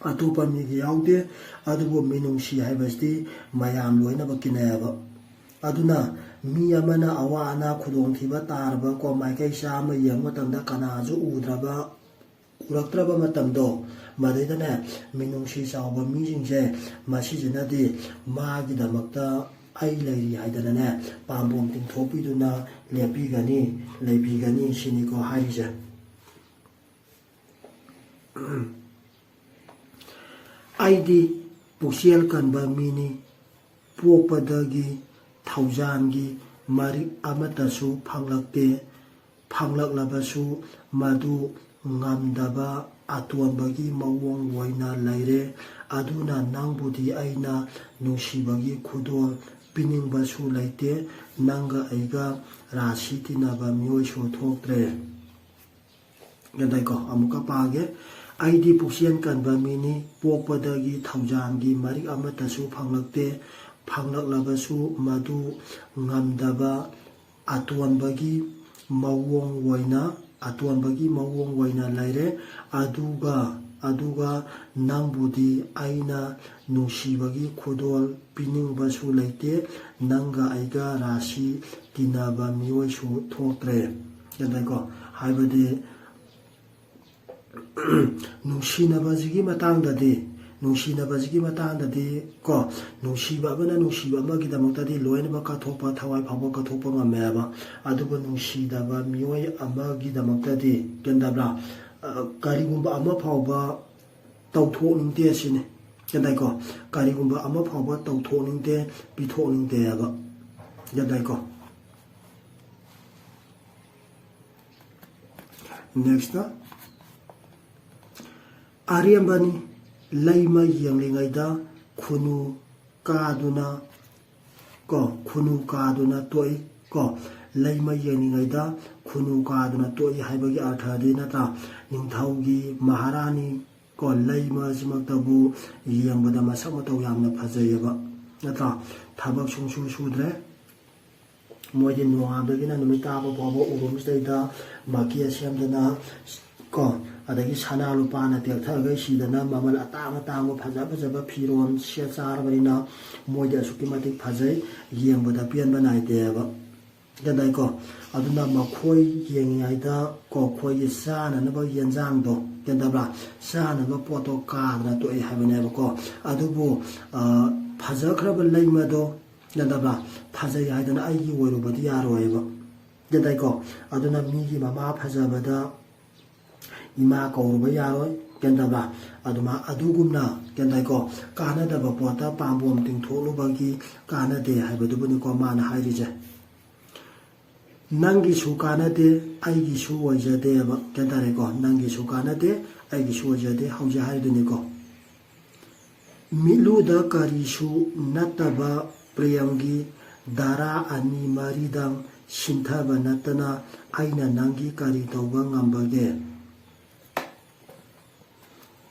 ꯑꯇꯣꯞꯄ ꯃꯤꯒꯤ ꯌꯥꯎꯗꯦ꯫ ꯑꯗꯨꯕꯨ ꯃꯤꯅꯨꯡꯁꯤ ꯍꯥꯏꯕꯁꯤꯗꯤ ꯃꯌꯥꯝ ꯂꯣꯏꯅꯃꯛꯀꯤꯅꯦꯕ꯫ ꯑꯗꯨꯅ ꯃꯤ ꯑꯃꯅ ꯑꯋꯥ ꯑꯅꯥ ꯈꯨꯗꯣꯡꯊꯤꯕ ꯇꯥꯔꯕ ꯀꯣ, ꯃꯥꯏꯀꯩ ꯆꯥꯝꯃ ꯌꯦꯡꯕ ꯃꯇꯝꯗ ꯀꯅꯥꯁꯨ ꯎꯗ꯭ꯔꯕ, ꯎꯔꯛꯇ꯭ꯔꯕ ꯃꯇꯝꯗꯣ, ꯃꯗꯩꯗꯅꯦ, ꯃꯤꯅꯨꯡꯁꯤ ꯆꯥꯎꯕ ꯃꯤꯁꯤꯡꯁꯦ, ꯃꯁꯤꯁꯤꯅꯗꯤ ꯃꯥꯒꯤꯗꯃꯛꯇ ꯑꯩ ꯂꯩꯔꯤ ꯍꯥꯏꯗꯅꯅꯦ, ꯄꯥꯝꯕꯣꯝ ꯇꯤꯡꯊꯣꯛꯄꯤꯗꯨꯅ ꯂꯦꯞꯄꯤꯒꯅꯤ, ꯂꯩꯕꯤꯒꯅꯤ ꯁꯤꯅꯤꯀꯣ ꯍꯥꯏꯔꯤꯁꯦ꯫ ꯑꯩꯗꯤ ꯄꯨꯛꯆꯦꯜ ꯀꯟꯕ ꯃꯤꯅꯤ꯫ ꯄꯣꯛꯄꯗꯒꯤ ꯊꯧꯖꯥꯟꯒꯤ ꯃꯔꯤꯛ ꯑꯃꯠꯇꯁꯨ ꯐꯪꯂꯛꯇꯦ꯫ ꯐꯪꯂꯛꯂꯕꯁꯨ ꯃꯗꯨ ꯉꯝꯗꯕ ꯑꯇꯣꯟꯕꯒꯤ ꯃꯑꯣꯡ ꯑꯣꯏꯅ ꯂꯩꯔꯦ꯫ ꯑꯗꯨꯅ ꯅꯪꯕꯨꯗꯤ ꯑꯩꯅ ꯅꯨꯡꯁꯤꯕꯒꯤ ꯈꯨꯗꯣꯜ ꯄꯤꯅꯤꯡꯕꯁꯨ ꯂꯩꯇꯦ꯫ ꯅꯪꯒ ꯑꯩꯒ ꯔꯥꯁꯤ ꯇꯤꯟꯅꯕ ꯃꯤꯑꯣꯏꯁꯨ ꯊꯣꯛꯇ꯭ꯔꯦ꯫ ꯒ꯭ꯌꯥꯟ ꯇꯥꯏꯀꯣ? ꯑꯃꯨꯛꯀ ꯄꯥꯒꯦ꯫ ꯑꯩꯗꯤ ꯄꯨꯛꯆꯦꯜ ꯀꯟꯕ ꯃꯤꯅꯤ, ꯄꯣꯛꯄꯗꯒꯤ ꯊꯧꯖꯥꯜꯒꯤ ꯃꯔꯤꯛ ꯑꯃꯠꯇꯁꯨ ꯐꯪꯂꯛꯇꯦ꯫ ꯐꯪꯂꯛꯂꯕꯁꯨ ꯃꯗꯨ ꯉꯝꯗꯕ ꯑꯇꯣꯟꯕꯒꯤ ꯃꯑꯣꯡ ꯑꯣꯏꯅ, ꯑꯇꯣꯟꯕꯒꯤ ꯃꯑꯣꯡ ꯑꯣꯏꯅ ꯂꯩꯔꯦ꯫ ꯑꯗꯨꯒ, ꯑꯗꯨꯒ ꯅꯪꯕꯨꯗꯤ ꯑꯩꯅ ꯅꯨꯡꯁꯤꯕꯒꯤ ꯈꯨꯗꯣꯜ ꯄꯤꯅꯤꯡꯕꯁꯨ ꯂꯩꯇꯦ꯫ ꯅꯪꯒ ꯑꯩꯒ ꯔꯥꯁꯤ ꯇꯤꯟꯅꯕ ꯃꯤꯑꯣꯏꯁꯨ ꯊꯣꯛꯇ꯭ꯔꯦ꯫ ꯒ꯭ꯌꯥꯟ ꯇꯥꯏꯀꯣ? ꯍꯥꯏꯕꯗꯤ ꯅꯨꯡꯁꯤꯅꯕꯁꯤꯒꯤ ꯃꯇꯥꯡꯗꯗꯤ, ꯅꯨꯡꯁꯤꯅꯕꯁꯤꯒꯤ ꯃꯇꯥꯡꯗꯗꯤ ꯀꯣ, ꯅꯨꯡꯁꯤꯕ ꯑꯃꯅ ꯅꯨꯡꯁꯤꯕ ꯑꯃꯒꯤꯗꯃꯛꯇꯗꯤ ꯂꯣꯏꯅꯃꯛ ꯀꯠꯊꯣꯛꯄ, ꯊꯋꯥꯏ ꯐꯥꯎꯕ ꯀꯠꯊꯣꯛꯄ ꯉꯝꯃꯦꯕ꯫ ꯑꯗꯨꯕꯨ ꯅꯨꯡꯁꯤꯗꯕ ꯃꯤꯑꯣꯏ ꯑꯃꯒꯤꯗꯃꯛꯇꯗꯤ, ꯒ꯭ꯌꯥꯟ ꯇꯥꯕ꯭ꯔꯥ? ꯑ, ꯀꯔꯤꯒꯨꯝꯕ ꯑꯃ ꯐꯥꯎꯕ ꯇꯧꯊꯣꯛꯅꯤꯡꯗꯦ ꯁꯤꯅꯤ꯫ ꯒ꯭ꯌꯥꯟ ꯇꯥꯏꯀꯣ? ꯀꯔꯤꯒꯨꯝꯕ ꯑꯃ ꯐꯥꯎꯕ ꯇꯧꯊꯣꯛꯅꯤꯡꯗꯦ, ꯄꯤꯊꯣꯛꯅꯤꯡꯗꯦ ꯍꯥꯏꯕ꯫ ꯒ꯭ꯌꯥꯟ ꯇꯥꯏꯀꯣ? Next, ꯑꯔꯦꯝꯕꯅꯤ꯫ ꯂꯩꯃ ꯌꯦꯡꯂꯤꯉꯩꯗ ꯈꯨꯅꯨ ꯀꯥꯗꯨꯅ ꯀꯣ, ꯈꯨꯅꯨ ꯀꯥꯗꯨꯅ ꯇꯣꯛꯏ ꯀꯣ꯫ ꯂꯩꯃ ꯌꯦꯡꯂꯤꯉꯩꯗ ꯈꯨꯅꯨ ꯀꯥꯗꯨꯅ ꯇꯣꯛꯏ ꯍꯥꯏꯕꯒꯤ ꯑꯔꯊꯗꯤ ꯅꯠꯇ꯭ꯔꯥ? ꯅꯤꯡꯊꯧꯒꯤ ꯃꯍꯥꯔꯥꯅꯤ ꯀꯣ, ꯂꯩꯃ ꯑꯁꯤꯃꯛꯇꯕꯨ ꯌꯦꯡꯕꯗ ꯃꯁꯛ ꯃꯇꯧ ꯌꯥꯝꯅ ꯐꯖꯩꯌꯦꯕ, ꯅꯠꯇ꯭ꯔꯥ? ꯊꯕꯛ ꯁꯨꯡꯁꯨ ꯁꯨꯗ꯭ꯔꯦ꯫ ꯃꯣꯏꯗꯤ ꯅꯣꯡꯉꯥꯟꯕꯗꯒꯤꯅ ꯅꯨꯃꯤꯠ ꯇꯥꯕ ꯐꯥꯎꯕ ꯎꯔꯨꯝꯁꯤꯗꯩꯗ ꯃꯀꯦ ꯁꯦꯝꯗꯅ ꯀꯣ, ꯑꯗꯒꯤ ꯁꯅꯥ ꯂꯨꯄꯥꯅ ꯇꯦꯛꯊꯒꯩ ꯁꯤꯗꯅ ꯃꯃꯜ ꯑꯇꯥꯡ ꯑꯇꯥꯡꯕ ꯐꯖ ꯐꯖꯕ ꯐꯤꯔꯣꯜ ꯁꯦꯠ ꯆꯥꯔꯕꯅꯤꯅ ꯃꯣꯏꯗꯤ ꯑꯁꯨꯛꯀꯤ ꯃꯇꯤꯛ ꯐꯖꯩ, ꯌꯦꯡꯕꯗ ꯄꯦꯟꯕ ꯅꯥꯏꯗꯦꯕ꯫ ꯒ꯭ꯌꯥꯟ ꯇꯥꯏꯀꯣ? ꯑꯗꯨꯅ ꯃꯈꯣꯏ ꯌꯦꯡꯉꯤꯉꯩꯗ ꯀꯣ, ꯑꯩꯈꯣꯏꯒꯤ ꯆꯥꯅꯅꯕ ꯌꯦꯟꯖꯥꯡꯗꯣ, ꯒ꯭ꯌꯥꯟ ꯇꯥꯕ꯭ꯔꯥ? ꯆꯥꯅꯕ ꯄꯣꯠꯇꯣ ꯀꯥꯗꯅ ꯇꯣꯛꯑꯦ ꯍꯥꯏꯕꯅꯦꯕꯀꯣ꯫ ꯑꯗꯨꯕꯨ, ꯑ, ꯐꯖꯈ꯭ꯔꯕ ꯂꯩꯃꯗꯣ, ꯒ꯭ꯌꯥꯟ ꯇꯥꯕ꯭ꯔꯥ? ꯐꯖꯩ ꯍꯥꯏꯗꯅ ꯑꯩꯒꯤ ꯑꯣꯏꯔꯨꯕꯗꯤ ꯌꯥꯔꯣꯏꯕ꯫ ꯒ꯭ꯌꯥꯟ ꯇꯥꯏꯀꯣ? ꯑꯗꯨꯅ ꯃꯤꯒꯤ ꯃꯃꯥ ꯐꯖꯕꯗ ꯏꯃꯥ ꯀꯧꯔꯨꯕ ꯌꯥꯔꯣꯏ꯫ ꯒ꯭ꯌꯥꯟ ꯇꯥꯕ꯭ꯔꯥ? ꯑꯗꯨꯃ-, ꯑꯗꯨꯒꯨꯝꯅ, ꯒ꯭ꯌꯥꯟ ꯇꯥꯏꯀꯣ? ꯀꯥꯟꯅꯗꯕ ꯄꯣꯠꯇ ꯄꯥꯝꯕꯣꯝ ꯇꯤꯡꯊꯣꯛꯂꯨꯕꯒꯤ ꯀꯥꯟꯅꯗꯦ ꯍꯥꯏꯕꯗꯨꯕꯨꯅꯤꯀꯣ ꯃꯥꯅ ꯍꯥꯏꯔꯤꯁꯦ꯫ ꯅꯪꯒꯤꯁꯨ ꯀꯥꯟꯅꯗꯦ, ꯑꯩꯒꯤꯁꯨ ꯑꯣꯏꯖꯗꯦꯕ꯫ ꯒ꯭ꯌꯥꯟ ꯇꯥꯔꯦꯀꯣ? ꯅꯪꯒꯤꯁꯨ ꯀꯥꯟꯅꯗꯦ, ꯑꯩꯒꯤꯁꯨ ꯑꯣꯏꯖꯗꯦ, ꯍꯧꯖꯤꯛ ꯍꯥꯏꯔꯤꯗꯨꯅꯤꯀꯣ꯫ ꯃꯤꯠꯂꯨꯗ ꯀꯔꯤꯁꯨ ꯅꯠꯇꯕ ꯄ꯭ꯔꯦꯝꯒꯤ ꯙꯥꯔꯥ ꯑꯅꯤ ꯃꯔꯤꯗꯪ ꯁꯤꯟꯊꯕ ꯅꯠꯇꯅ ꯑꯩꯅ ꯅꯪꯒꯤ ꯀꯔꯤ ꯇꯧꯕ ꯉꯝꯕꯒꯦ?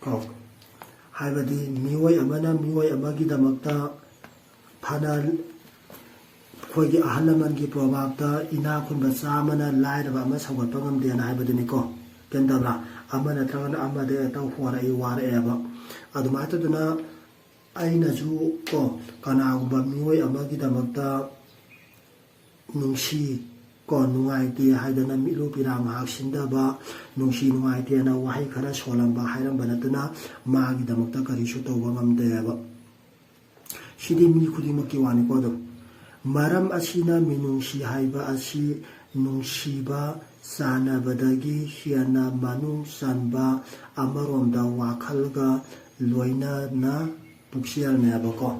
ꯀꯣ꯫ ꯍꯥꯏꯕꯗꯤ ꯃꯤꯑꯣꯏ ꯑꯃꯅ ꯃꯤꯑꯣꯏ ꯑꯃꯒꯤꯗꯃꯛꯇ ꯐꯅ, ꯑꯩꯈꯣꯏꯒꯤ ꯑꯍꯜ ꯂꯃꯟꯒꯤ ꯄ꯭ꯔꯣꯚꯥꯞꯇ "ꯏꯅꯥꯛ ꯈꯨꯟꯕ ꯆꯥꯝꯃꯅ ꯂꯥꯏꯔꯕ ꯑꯃ ꯁꯧꯒꯠꯄ ꯉꯝꯗꯦꯅ" ꯍꯥꯏꯕꯗꯨꯅꯤꯀꯣ꯫ ꯒ꯭ꯌꯥꯟ ꯇꯥꯕ꯭ꯔꯥ? ꯑꯃ ꯅꯠꯇ꯭ꯔꯒꯅ ꯑꯃꯗ ꯍꯦꯛꯇ ꯍꯣꯔꯛꯏ ꯋꯥꯔꯛꯑꯦꯕ꯫ ꯑꯗꯨꯃꯥꯏꯅ ꯇꯧꯗꯅ ꯑꯩꯅꯁꯨ ꯀꯣ, ꯀꯅꯥꯒꯨꯝꯕ ꯃꯤꯑꯣꯏ ꯑꯃꯒꯤꯗꯃꯛꯇ ꯅꯨꯡꯁꯤ, ꯀꯣ, ꯅꯨꯡꯉꯥꯏꯇꯦ ꯍꯥꯏꯗꯅ ꯃꯤꯠꯂꯨ ꯄꯤꯔꯥꯡ ꯉꯥꯏꯍꯥꯛ ꯁꯤꯟꯗꯕ, ꯅꯨꯡꯁꯤ ꯅꯨꯡꯉꯥꯏꯇꯦꯅ ꯋꯥꯍꯩ ꯈꯔ ꯁꯣꯜꯂꯝꯕ ꯍꯥꯏꯔꯝꯕ ꯅꯠꯇꯅ ꯃꯥꯒꯤꯗꯃꯛꯇ ꯀꯔꯤꯁꯨ ꯇꯧꯕ ꯉꯝꯗꯦꯕ꯫ ꯁꯤꯗꯤ ꯃꯤ ꯈꯨꯗꯤꯡꯃꯛꯀꯤ ꯋꯥꯅꯤꯀꯣ꯫ ꯑꯗꯨꯝ ꯃꯔꯝ ꯑꯁꯤꯅ ꯃꯤꯅꯨꯡꯁꯤ ꯍꯥꯏꯕ ꯑꯁꯤ ꯅꯨꯡꯁꯤꯕ ꯆꯥꯟꯅꯕꯗꯒꯤ ꯍꯦꯟꯅ ꯃꯅꯨꯡ ꯆꯟꯕ, ꯑꯃꯔꯣꯝꯗ ꯋꯥꯈꯜꯒ ꯂꯣꯏꯅꯅ ꯄꯨꯛꯆꯦꯜꯅꯦꯕꯀꯣ꯫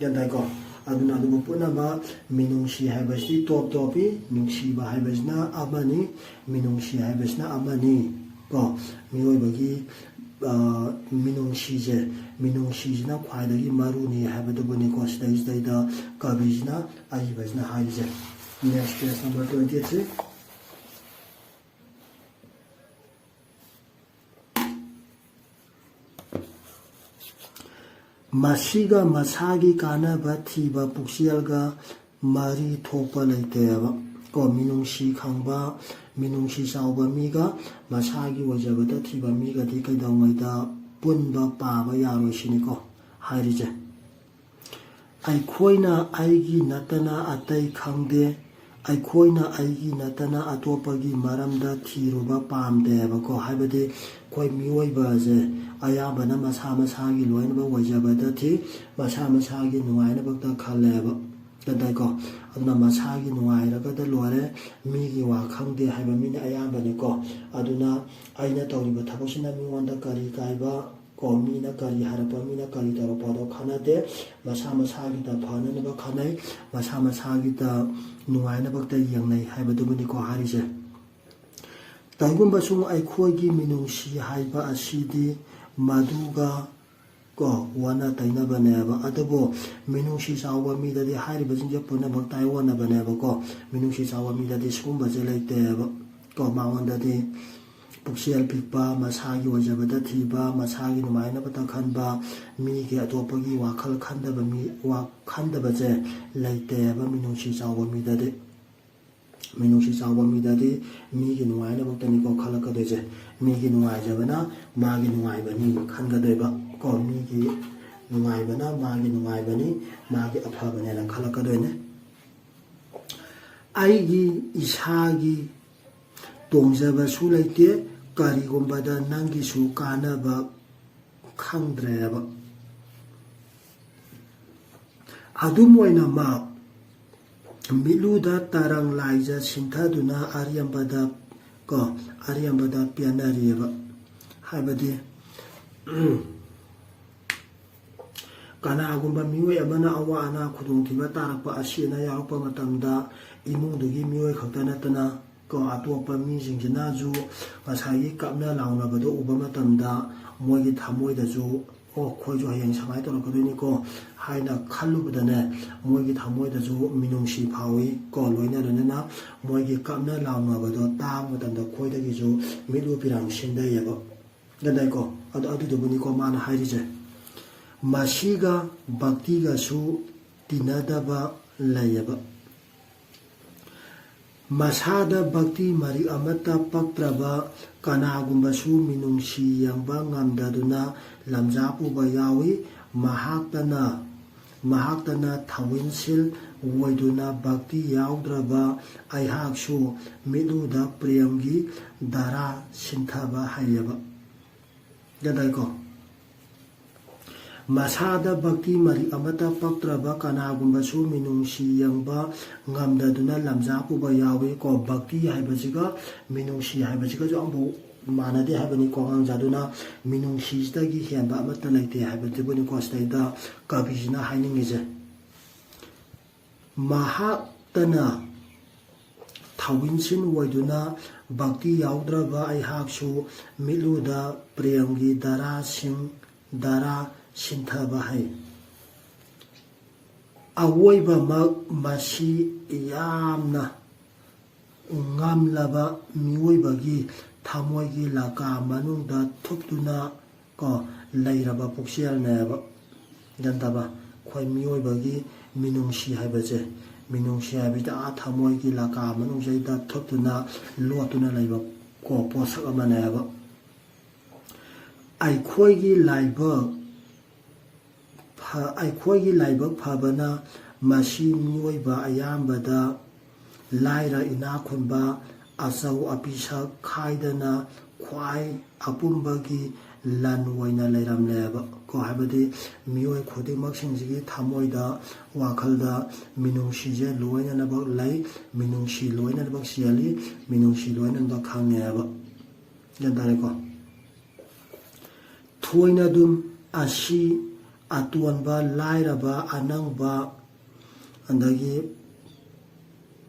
ꯒ꯭ꯌꯥꯟ ꯇꯥꯏꯀꯣ? ꯑꯗꯨꯅ ꯑꯗꯨꯕꯨ ꯄꯨꯝꯅꯃꯛ ꯃꯤꯅꯨꯡꯁꯤ ꯍꯥꯏꯕꯁꯤ ꯇꯣꯞ ꯇꯣꯞꯄꯤ, ꯅꯨꯡꯁꯤꯕ ꯍꯥꯏꯕꯁꯤꯅ ꯑꯃꯅꯤ, ꯃꯤꯅꯨꯡꯁꯤ ꯍꯥꯏꯕꯁꯤꯅ ꯑꯃꯅꯤ ꯀꯣ꯫ ꯃꯤꯑꯣꯏꯕꯒꯤ, ꯑ, ꯃꯤꯅꯨꯡꯁꯤꯁꯦ, ꯃꯤꯅꯨꯡꯁꯤꯁꯤꯅ ꯈ꯭ꯋꯥꯏꯗꯒꯤ ꯃꯔꯨꯅꯤ ꯍꯥꯏꯕꯗꯨꯕꯨꯅꯤꯀꯣ ꯁꯤꯗꯩꯁꯤꯗꯩꯗ ꯀꯕꯤꯁꯤꯅ, ꯑꯏꯕꯁꯤꯅ ꯍꯥꯏꯔꯤꯁꯦ꯫ Next page number twenty three꯫ ꯃꯁꯤꯒ ꯃꯁꯥꯒꯤ ꯀꯥꯟꯅꯕ ꯊꯤꯕ ꯄꯨꯛꯆꯦꯜꯒ ꯃꯔꯤ ꯊꯣꯛꯄ ꯂꯩꯇꯦꯕ꯫ ꯀꯣ, ꯃꯤꯅꯨꯡꯁꯤ ꯈꯪꯕ, ꯃꯤꯅꯨꯡꯁꯤ ꯆꯥꯎꯕ ꯃꯤꯒ ꯃꯁꯥꯒꯤ ꯑꯣꯏꯖꯕꯗ ꯊꯤꯕ ꯃꯤꯒꯗꯤ ꯀꯩꯗꯧꯉꯩꯗ ꯄꯨꯟꯕ ꯄꯥꯕ ꯌꯥꯔꯣꯏ ꯁꯤꯅꯤꯀꯣ ꯍꯥꯏꯔꯤꯁꯦ꯫ ꯑꯩꯈꯣꯏꯅ ꯑꯩꯒꯤ ꯅꯠꯇꯅ ꯑꯇꯩ ꯈꯪꯗꯦ, ꯑꯩꯈꯣꯏꯅ ꯑꯩꯒꯤ ꯅꯠꯇꯅ ꯑꯇꯣꯞꯄꯒꯤ ꯃꯔꯝꯗ ꯊꯤꯔꯨꯕ ꯄꯥꯝꯗꯦꯕꯀꯣ꯫ ꯍꯥꯏꯕꯗꯤ ꯑꯩꯈꯣꯏ ꯃꯤꯑꯣꯏꯕꯁꯦ ꯑꯌꯥꯝꯕꯅ ꯃꯁꯥ ꯃꯁꯥꯒꯤ ꯂꯣꯏꯅꯃꯛ ꯑꯣꯏꯖꯕꯗ ꯊꯤ, ꯃꯁꯥ ꯃꯁꯥꯒꯤ ꯅꯨꯡꯉꯥꯏꯅꯕꯇ ꯈꯜꯂꯦꯕ꯫ ꯒ꯭ꯌꯥꯟ ꯇꯥꯏꯀꯣ? ꯑꯗꯨꯅ ꯃꯁꯥꯒꯤ ꯅꯨꯡꯉꯥꯏꯔꯒꯗ ꯂꯣꯏꯔꯦ, ꯃꯤꯒꯤ ꯋꯥ ꯈꯪꯗꯦ ꯍꯥꯏꯕ ꯃꯤꯅ ꯑꯌꯥꯝꯕꯅꯤꯀꯣ꯫ ꯑꯗꯨꯅ ꯑꯩꯅ ꯇꯧꯔꯤꯕ ꯊꯕꯛꯁꯤꯅ ꯃꯤꯉꯣꯟꯗ ꯀꯔꯤ ꯀꯥꯏꯕ, ꯀꯣ, ꯃꯤꯅ ꯀꯔꯤ ꯍꯥꯏꯔꯛꯄ, ꯃꯤꯅ ꯀꯔꯤ ꯇꯧꯔꯛꯄ ꯑꯗꯣ ꯈꯟꯅꯗꯦ꯫ ꯃꯁꯥ ꯃꯁꯥꯒꯤꯗ ꯐꯅꯅꯕ ꯈꯟꯅꯩ, ꯃꯁꯥ ꯃꯁꯥꯒꯤꯗ ꯅꯨꯡꯉꯥꯏꯅꯕꯇ ꯌꯦꯡꯅꯩ ꯍꯥꯏꯕꯗꯨꯕꯨꯅꯤꯀꯣ ꯍꯥꯏꯔꯤꯁꯦ꯫ ꯀꯔꯤꯒꯨꯝꯕ ꯁꯨꯝ ꯑꯩꯈꯣꯏꯒꯤ ꯃꯤꯅꯨꯡꯁꯤ ꯍꯥꯏꯕ ꯑꯁꯤꯗꯤ ꯃꯗꯨꯒ, ꯀꯣ, ꯑꯣꯟꯅ ꯇꯩꯅꯕꯅꯦꯕ꯫ ꯑꯗꯨꯕꯨ ꯃꯤꯅꯨꯡꯁꯤ ꯆꯥꯎꯕ ꯃꯤꯗꯗꯤ ꯍꯥꯏꯔꯤꯕꯁꯤꯡꯁꯦ ꯄꯨꯝꯅꯃꯛ ꯇꯥꯏꯑꯣꯟꯅꯕꯅꯦꯕꯀꯣ꯫ ꯃꯤꯅꯨꯡꯁꯤ ꯆꯥꯎꯕ ꯃꯤꯗꯗꯤ ꯁꯤꯒꯨꯝꯕꯁꯦ ꯂꯩꯇꯦꯕ꯫ ꯀꯣ, ꯃꯉꯣꯟꯗꯗꯤ ꯄꯨꯛꯆꯦꯜ ꯄꯤꯛꯄ, ꯃꯁꯥꯒꯤ ꯑꯣꯏꯖꯕꯗ ꯊꯤꯕ, ꯃꯁꯥꯒꯤ ꯅꯨꯡꯉꯥꯏꯅꯕꯇ ꯈꯟꯕ, ꯃꯤꯒꯤ ꯑꯇꯣꯞꯄꯒꯤ ꯋꯥꯈꯜ ꯈꯟꯗꯕ ꯃꯤ, ꯋꯥ-, ꯈꯟꯗꯕꯁꯦ ꯂꯩꯇꯦꯕ ꯃꯤꯅꯨꯡꯁꯤ ꯆꯥꯎꯕ ꯃꯤꯗꯗꯤ꯫ ꯃꯤꯅꯨꯡꯁꯤ ꯆꯥꯎꯕ ꯃꯤꯗꯗꯤ ꯃꯤꯒꯤ ꯅꯨꯡꯉꯥꯏꯅꯕꯇꯅꯤꯀꯣ ꯈꯜꯂꯛꯀꯗꯣꯏꯁꯦ꯫ ꯃꯤꯒꯤ ꯅꯨꯡꯉꯥꯏꯖꯕꯅ ꯃꯥꯒꯤ ꯅꯨꯡꯉꯥꯏꯕꯅꯤ ꯈꯟꯒꯗꯣꯏꯕ꯫ ꯀꯣ, ꯃꯤꯒꯤ ꯅꯨꯡꯉꯥꯏꯕꯅ ꯃꯥꯒꯤ ꯅꯨꯡꯉꯥꯏꯕꯅꯤ, ꯃꯥꯒꯤ ꯑꯐꯕꯅꯦꯅ ꯈꯜꯂꯛꯀꯗꯣꯏꯅꯦ꯫ ꯑꯩꯒꯤ ꯏꯁꯥꯒꯤ ꯇꯣꯡꯖꯕꯁꯨ ꯂꯩꯇꯦ, ꯀꯔꯤꯒꯨꯝꯕꯗ ꯅꯪꯒꯤꯁꯨ ꯀꯥꯟꯅꯕ ꯈꯪꯗ꯭ꯔꯦꯕ꯫ ꯑꯗꯨꯝ ꯑꯣꯏꯅꯃꯛ, ꯃꯤꯠꯂꯨꯗ ꯇꯔꯪ ꯂꯥꯏꯖ ꯁꯤꯟꯊꯗꯨꯅ ꯑꯔꯦꯝꯕꯗ, ꯀꯣ, ꯑꯔꯦꯝꯕꯗ ꯄꯦꯟꯅꯔꯤꯑꯕ꯫ ꯍꯥꯏꯕꯗꯤ, ꯀꯅꯥꯒꯨꯝꯕ ꯃꯤꯑꯣꯏ ꯑꯃꯅ ꯑꯋꯥ ꯑꯅꯥ, ꯈꯨꯗꯣꯡꯊꯤꯕ ꯇꯥꯔꯛꯄ, ꯑꯁꯤ ꯑꯅꯥ ꯌꯥꯎꯔꯛꯄ ꯃꯇꯝꯗ, ꯏꯃꯨꯡꯗꯨꯒꯤ ꯃꯤꯑꯣꯏ ꯈꯛꯇ ꯅꯠꯇꯅ, ꯀꯣ, ꯑꯇꯣꯞꯄ ꯃꯤꯁꯤꯡꯁꯤꯅꯁꯨ ꯉꯁꯥꯏꯒꯤ ꯀꯞꯅ ꯂꯥꯎꯅꯕꯗꯣ ꯎꯕ ꯃꯇꯝꯗ, ꯃꯣꯏꯒꯤ ꯊꯃꯣꯏꯗꯁꯨ, "ꯑꯣ, ꯑꯩꯈꯣꯏꯁꯨ ꯍꯌꯦꯡ ꯁꯨꯃꯥꯏꯅ ꯇꯧꯔꯛꯀꯗꯣꯏꯅꯤꯀꯣ" ꯍꯥꯏꯅ ꯈꯜꯂꯨꯕꯗꯅꯦ, ꯃꯣꯏꯒꯤ ꯊꯃꯣꯏꯗꯁꯨ ꯃꯤꯅꯨꯡꯁꯤ ꯐꯥꯎꯏ, ꯀꯣ꯫ ꯂꯣꯏꯅ ꯂꯣꯏꯅꯅ ꯃꯣꯏꯒꯤ ꯀꯞꯅ ꯂꯥꯎꯅꯕꯗꯣ ꯇꯥꯕ ꯃꯇꯝꯗ, ꯑꯩꯈꯣꯏꯗꯒꯤꯁꯨ ꯃꯤꯠꯂꯨ ꯄꯤꯔꯥꯡ ꯁꯤꯟꯊꯩꯌꯦꯕ꯫ ꯒ꯭ꯌꯥꯟ ꯇꯥꯏꯀꯣ? ꯑꯗꯨ, ꯑꯗꯨꯗꯨꯕꯨꯅꯤꯀꯣ ꯃꯥꯅ ꯍꯥꯏꯔꯤꯁꯦ꯫ ꯃꯁꯤꯒ ꯚꯛꯇꯤꯒꯁꯨ ꯇꯤꯟꯅꯗꯕ ꯂꯩꯌꯦꯕ꯫ ꯃꯁꯥꯗ ꯚꯛꯇꯤ ꯃꯔꯤꯛ ꯑꯃꯠꯇ ꯄꯛꯇ꯭ꯔꯕ ꯀꯅꯥꯒꯨꯝꯕꯁꯨ ꯃꯤꯅꯨꯡꯁꯤ ꯌꯦꯡꯕ ꯉꯝꯗꯗꯨꯅ ꯂꯝꯖꯥ ꯄꯨꯕ ꯌꯥꯎꯏ꯫ ꯃꯍꯥꯛꯇꯅ, ꯃꯍꯥꯛꯇꯅ ꯊꯧꯋꯤꯟꯁꯤꯜ ꯑꯣꯏꯗꯨꯅ ꯚꯛꯇꯤ ꯌꯥꯎꯗ꯭ꯔꯕ ꯑꯩꯍꯥꯛꯁꯨ ꯃꯤꯠꯂꯨꯗ ꯄ꯭ꯔꯦꯝꯒꯤ ꯙꯥꯔꯥ ꯁꯤꯟꯊꯕ ꯍꯩꯌꯦꯕ꯫ ꯒ꯭ꯌꯥꯟ ꯇꯥꯏꯀꯣ? ꯃꯁꯥꯗ ꯚꯛꯇꯤ ꯃꯔꯤꯛ ꯑꯃꯠꯇ ꯄꯛꯇ꯭ꯔꯕ ꯀꯅꯥꯒꯨꯝꯕꯁꯨ ꯃꯤꯅꯨꯡꯁꯤ ꯌꯦꯡꯕ ꯉꯝꯗꯗꯨꯅ ꯂꯝꯖꯥ ꯄꯨꯕ ꯌꯥꯎꯏ꯫ ꯀꯣ, ꯚꯛꯇꯤ ꯍꯥꯏꯕꯁꯤꯒ ꯃꯤꯅꯨꯡꯁꯤ ꯍꯥꯏꯕꯁꯤꯒꯁꯨ ꯑꯃꯐꯥꯎ ꯃꯥꯟꯅꯗꯦ ꯍꯥꯏꯕꯅꯤꯀꯣ꯫ ꯉꯥꯡꯖꯥꯗꯨꯅ ꯃꯤꯅꯨꯡꯁꯤꯁꯤꯗꯒꯤ ꯍꯦꯟꯕ ꯑꯃꯠꯇ ꯂꯩꯇꯦ ꯍꯥꯏꯕꯗꯨꯕꯨꯅꯤꯀꯣ ꯁꯤꯗꯩꯗ ꯀꯕꯤꯁꯤꯅ ꯍꯥꯏꯅꯤꯡꯉꯤꯁꯦ꯫ ꯃꯍꯥꯛꯇꯅ ꯊꯧꯋꯤꯟꯁꯤꯟ ꯑꯣꯏꯗꯨꯅ ꯚꯛꯇꯤ ꯌꯥꯎꯗ꯭ꯔꯕ ꯑꯩꯍꯥꯛꯁꯨ ꯃꯤꯠꯂꯨꯗ ꯄ꯭ꯔꯦꯝꯒꯤ ꯙꯥꯔꯥꯁꯤꯡ, ꯙꯥꯔꯥ ꯁꯤꯟꯊꯕ ꯍꯩ꯫ ꯑꯋꯣꯏꯕꯃꯛ ꯃꯁꯤ ꯌꯥꯝꯅ ꯉꯝꯂꯕ ꯃꯤꯑꯣꯏꯕꯒꯤ ꯊꯃꯣꯏꯒꯤ ꯂꯀꯥ ꯃꯅꯨꯡꯗ ꯊꯨꯞꯇꯨꯅ ꯀꯣ ꯂꯩꯔꯕ ꯄꯨꯛꯆꯦꯜꯅꯦꯕ꯫ ꯒ꯭ꯌꯥꯟ ꯇꯥꯕ? ꯑꯩꯈꯣꯏ ꯃꯤꯑꯣꯏꯕꯒꯤ ꯃꯤꯅꯨꯡꯁꯤ ꯍꯥꯏꯕꯁꯦ, ꯃꯤꯅꯨꯡꯁꯤ ꯍꯥꯏꯕꯁꯤꯗ ꯑꯥ ꯊꯃꯣꯏꯒꯤ ꯂꯀꯥ ꯃꯅꯨꯡꯁꯤꯗ ꯊꯨꯞꯇꯨꯅ ꯂꯣꯠꯇꯨꯅ ꯂꯩꯕ ꯀꯣ ꯄꯣꯠꯁꯛ ꯑꯃꯅꯦꯕ꯫ ꯑꯩꯈꯣꯏꯒꯤ ꯂꯥꯏꯕꯛ ꯐ-, ꯑꯩꯈꯣꯏꯒꯤ ꯂꯥꯏꯕꯛ ꯐꯕꯅ ꯃꯁꯤ ꯃꯤꯑꯣꯏꯕ ꯑꯌꯥꯝꯕꯗ ꯂꯥꯏꯔ ꯏꯅꯥꯛ ꯈꯨꯟꯕ, ꯑꯆꯧ ꯑꯄꯤꯁꯛ ꯈꯥꯏꯗꯅ ꯈ꯭ꯋꯥꯏ ꯑꯄꯨꯝꯕꯒꯤ ꯂꯟ ꯑꯣꯏꯅ ꯂꯩꯔꯝꯂꯦꯕ ꯀꯣ꯫ ꯍꯥꯏꯕꯗꯤ ꯃꯤꯑꯣꯏ ꯈꯨꯗꯤꯡꯃꯛꯁꯤꯡꯁꯤꯒꯤ ꯊꯃꯣꯏꯗ, ꯋꯥꯈꯜꯗ ꯃꯤꯅꯨꯡꯁꯤꯁꯦ ꯂꯣꯏꯅꯅꯃꯛ ꯂꯩ, ꯃꯤꯅꯨꯡꯁꯤ ꯂꯣꯏꯅꯅꯃꯛ ꯆꯦꯜꯂꯤ, ꯃꯤꯅꯨꯡꯁꯤ ꯂꯣꯏꯅꯅꯃꯛ ꯈꯪꯉꯦꯕ꯫ ꯒ꯭ꯌꯥꯟ ꯇꯥꯔꯦꯀꯣ? ꯊꯣꯏꯅꯗꯨꯝ ꯑꯁꯤ ꯑꯇꯣꯟꯕ, ꯂꯥꯏꯔꯕ, ꯑꯅꯪꯕ, ꯑꯗꯒꯤ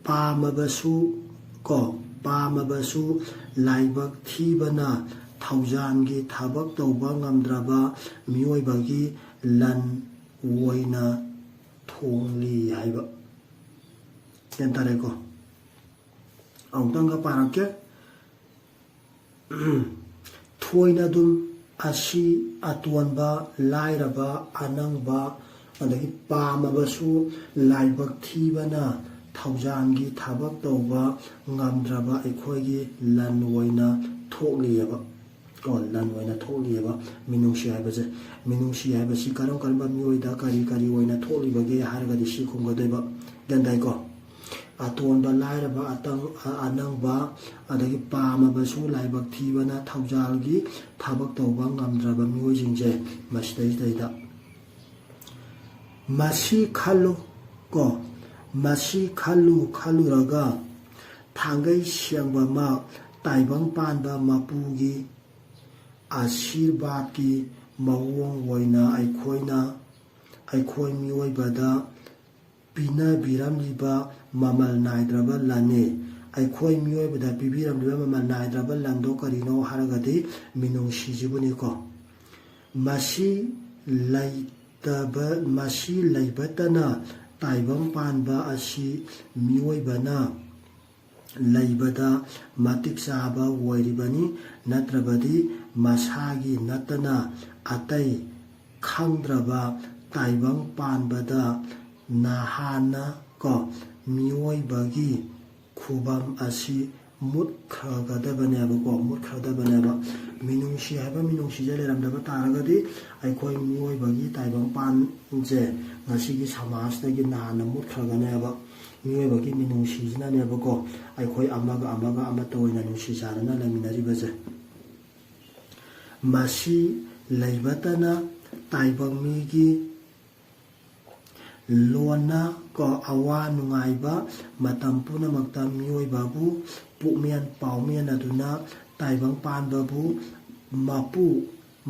ꯄꯥꯝꯃꯕꯁꯨ ꯀꯣ, ꯄꯥꯝꯃꯕꯁꯨ ꯂꯥꯏꯕꯛ ꯊꯤꯕꯅ ꯊꯧꯖꯥꯟꯒꯤ ꯊꯕꯛ ꯇꯧꯕ ꯉꯝꯗ꯭ꯔꯕ ꯃꯤꯑꯣꯏꯕꯒꯤ ꯂꯟ ꯑꯣꯏꯅ ꯊꯣꯡꯂꯤ ꯍꯥꯏꯕ꯫ ꯒ꯭ꯌꯥꯟ ꯇꯥꯔꯦꯀꯣ? ꯑꯃꯨꯛꯇꯪꯒ ꯄꯥꯔꯛꯀꯦ꯫ ꯊꯣꯏꯅꯗꯨꯝ ꯑꯁꯤ ꯑꯇꯣꯟꯕ, ꯂꯥꯏꯔꯕ, ꯑꯅꯪꯕ, ꯑꯗꯒꯤ ꯄꯥꯝꯃꯕꯁꯨ ꯂꯥꯏꯕꯛ ꯊꯤꯕꯅ ꯊꯧꯖꯥꯟꯒꯤ ꯊꯕꯛ ꯇꯧꯕ ꯉꯝꯗ꯭ꯔꯕ ꯑꯩꯈꯣꯏꯒꯤ ꯂꯟ ꯑꯣꯏꯅ ꯊꯣꯛꯂꯤꯑꯕ꯫ ꯀꯣ, ꯂꯟ ꯑꯣꯏꯅ ꯊꯣꯛꯂꯤꯑꯕ ꯃꯤꯅꯨꯡꯁꯤ ꯍꯥꯏꯕꯁꯦ꯫ ꯃꯤꯅꯨꯡꯁꯤ ꯍꯥꯏꯕꯁꯤ ꯀꯔꯝ ꯀꯔꯝꯕ ꯃꯤꯑꯣꯏꯗ ꯀꯔꯤ ꯀꯔꯤ ꯑꯣꯏꯅ ꯊꯣꯛꯂꯤꯕꯒꯦ ꯍꯥꯏꯔꯒꯗꯤ ꯁꯤ ꯈꯨꯝꯒꯗꯣꯏꯕ꯫ ꯒ꯭ꯌꯥꯟ ꯇꯥꯏꯀꯣ? ꯑꯇꯣꯟꯕ, ꯂꯥꯏꯔꯕ, ꯑꯇꯪ-, ꯑ-, ꯑꯅꯪꯕ, ꯑꯗꯒꯤ ꯄꯥꯝꯃꯕꯁꯨ ꯂꯥꯏꯕꯛ ꯊꯤꯕꯅ ꯊꯧꯖꯥꯜꯒꯤ ꯊꯕꯛ ꯇꯧꯕ ꯉꯝꯗ꯭ꯔꯕ ꯃꯤꯑꯣꯏꯁꯤꯡꯁꯦ ꯃꯁꯤꯗꯩꯁꯤꯗꯩꯗ꯫ ꯃꯁꯤ ꯈꯜꯂꯨ ꯀꯣ, ꯃꯁꯤ ꯈꯜꯂꯨ ꯈꯜꯂꯨꯔꯒ ꯊꯥꯡꯒꯩ ꯁꯦꯡꯕꯃꯛ ꯇꯥꯏꯕꯪ ꯄꯥꯟꯕ ꯃꯄꯨꯒꯤ ꯑꯥꯁꯤꯔꯕꯥꯗꯀꯤ ꯃꯑꯣꯡ ꯑꯣꯏꯅ ꯑꯩꯈꯣꯏꯅ, ꯑꯩꯈꯣꯏ ꯃꯤꯑꯣꯏꯕꯗ ꯄꯤꯅꯕꯤꯔꯝꯂꯤꯕ ꯃꯃꯜ ꯅꯥꯏꯗ꯭ꯔꯕ ꯂꯟꯅꯤ꯫ ꯑꯩꯈꯣꯏ ꯃꯤꯑꯣꯏꯕꯗ ꯄꯤꯕꯤꯔꯝꯂꯤꯕ ꯃꯃꯜ ꯅꯥꯏꯗ꯭ꯔꯕ ꯂꯟꯗꯣ ꯀꯔꯤꯅꯣ ꯍꯥꯏꯔꯒꯗꯤ ꯃꯤꯅꯨꯡꯁꯤꯁꯤꯕꯨꯅꯤꯀꯣ꯫ ꯃꯁꯤ ꯂꯩꯇꯕ, ꯃꯁꯤ ꯂꯩꯕꯇꯅ ꯇꯥꯏꯕꯪ ꯄꯥꯟꯕ ꯑꯁꯤ ꯃꯤꯑꯣꯏꯕꯅ ꯂꯩꯕꯗ ꯃꯇꯤꯛ ꯆꯥꯕ ꯑꯣꯏꯔꯤꯕꯅꯤ, ꯅꯠꯇ꯭ꯔꯕꯗꯤ ꯃꯁꯥꯒꯤ ꯅꯠꯇꯅ ꯑꯇꯩ ꯈꯪꯗ꯭ꯔꯕ ꯇꯥꯏꯕꯪ ꯄꯥꯟꯕꯗ ꯅꯍꯥꯟꯅ ꯀꯣ ꯃꯤꯑꯣꯏꯕꯒꯤ ꯈꯨꯕꯝ ꯑꯁꯤ ꯃꯨꯠꯈ꯭ꯔꯒꯗꯕꯅꯦꯕꯀꯣ, ꯃꯨꯠꯈ꯭ꯔꯒꯗꯕꯅꯦꯕ꯫ ꯃꯤꯅꯨꯡꯁꯤ ꯍꯥꯏꯕ ꯃꯤꯅꯨꯡꯁꯤꯁꯦ ꯂꯩꯔꯝꯗꯕ ꯇꯥꯔꯒꯗꯤ ꯑꯩꯈꯣꯏ ꯃꯤꯑꯣꯏꯕꯒꯤ ꯇꯥꯏꯕꯪꯄꯥꯟꯁꯦ ꯉꯁꯤꯒꯤ ꯁꯃꯥꯖꯇꯒꯤ ꯅꯍꯥꯟꯅ ꯃꯨꯠꯈ꯭ꯔꯒꯅꯦꯕ꯫ ꯃꯤꯑꯣꯏꯕꯒꯤ ꯃꯤꯅꯨꯡꯁꯤꯁꯤꯅꯅꯦꯕꯀꯣ ꯑꯩꯈꯣꯏ ꯑꯃꯒ ꯑꯃꯒ ꯑꯃꯠꯇ ꯑꯣꯏꯅ ꯅꯨꯡꯁꯤ ꯆꯥꯟꯅꯅ ꯂꯩꯃꯤꯟꯅꯔꯤꯕꯁꯦ꯫ ꯃꯁꯤ ꯂꯩꯕꯇꯅ ꯇꯥꯏꯕꯪ ꯃꯤꯒꯤ ꯂꯣꯟꯅ ꯀꯣ ꯑꯋꯥ ꯅꯨꯡꯉꯥꯏꯕ ꯃꯇꯝ ꯄꯨꯝꯅꯃꯛꯇ ꯃꯤꯑꯣꯏꯕꯕꯨ ꯄꯨꯛꯃꯦꯟ ꯄꯥꯎꯃꯦꯟ ꯑꯗꯨꯅ ꯇꯥꯏꯕꯪ ꯄꯥꯟꯕꯕꯨ ꯃꯄꯨ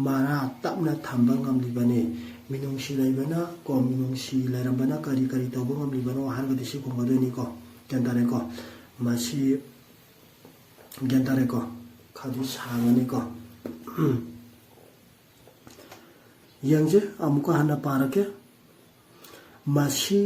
ꯃꯔꯥ ꯇꯞꯅ ꯊꯝꯕ ꯉꯝꯂꯤꯕꯅꯤ꯫ ꯃꯤꯅꯨꯡꯁꯤ ꯂꯩꯕꯅ ꯀꯣ ꯃꯤꯅꯨꯡꯁꯤ ꯂꯩꯔꯝꯕꯅ ꯀꯔꯤ ꯀꯔꯤ ꯇꯧꯕ ꯉꯝꯂꯤꯕꯅꯣ ꯍꯥꯏꯔꯒꯗꯤ ꯁꯤ ꯈꯨꯝꯒꯗꯣꯏꯅꯤꯀꯣ꯫ ꯒ꯭ꯌꯥꯟ ꯇꯥꯔꯦꯀꯣ? ꯃꯁꯤ ꯒ꯭ꯌꯥꯟ ꯇꯥꯔꯦꯀꯣ? ꯈꯔꯗꯤ ꯁꯥꯡꯉꯅꯤꯀꯣ꯫ ꯌꯦꯡꯁꯦ, ꯑꯃꯨꯛꯀ ꯍꯟꯅ ꯄꯥꯔꯛꯀꯦ꯫ ꯃꯁꯤ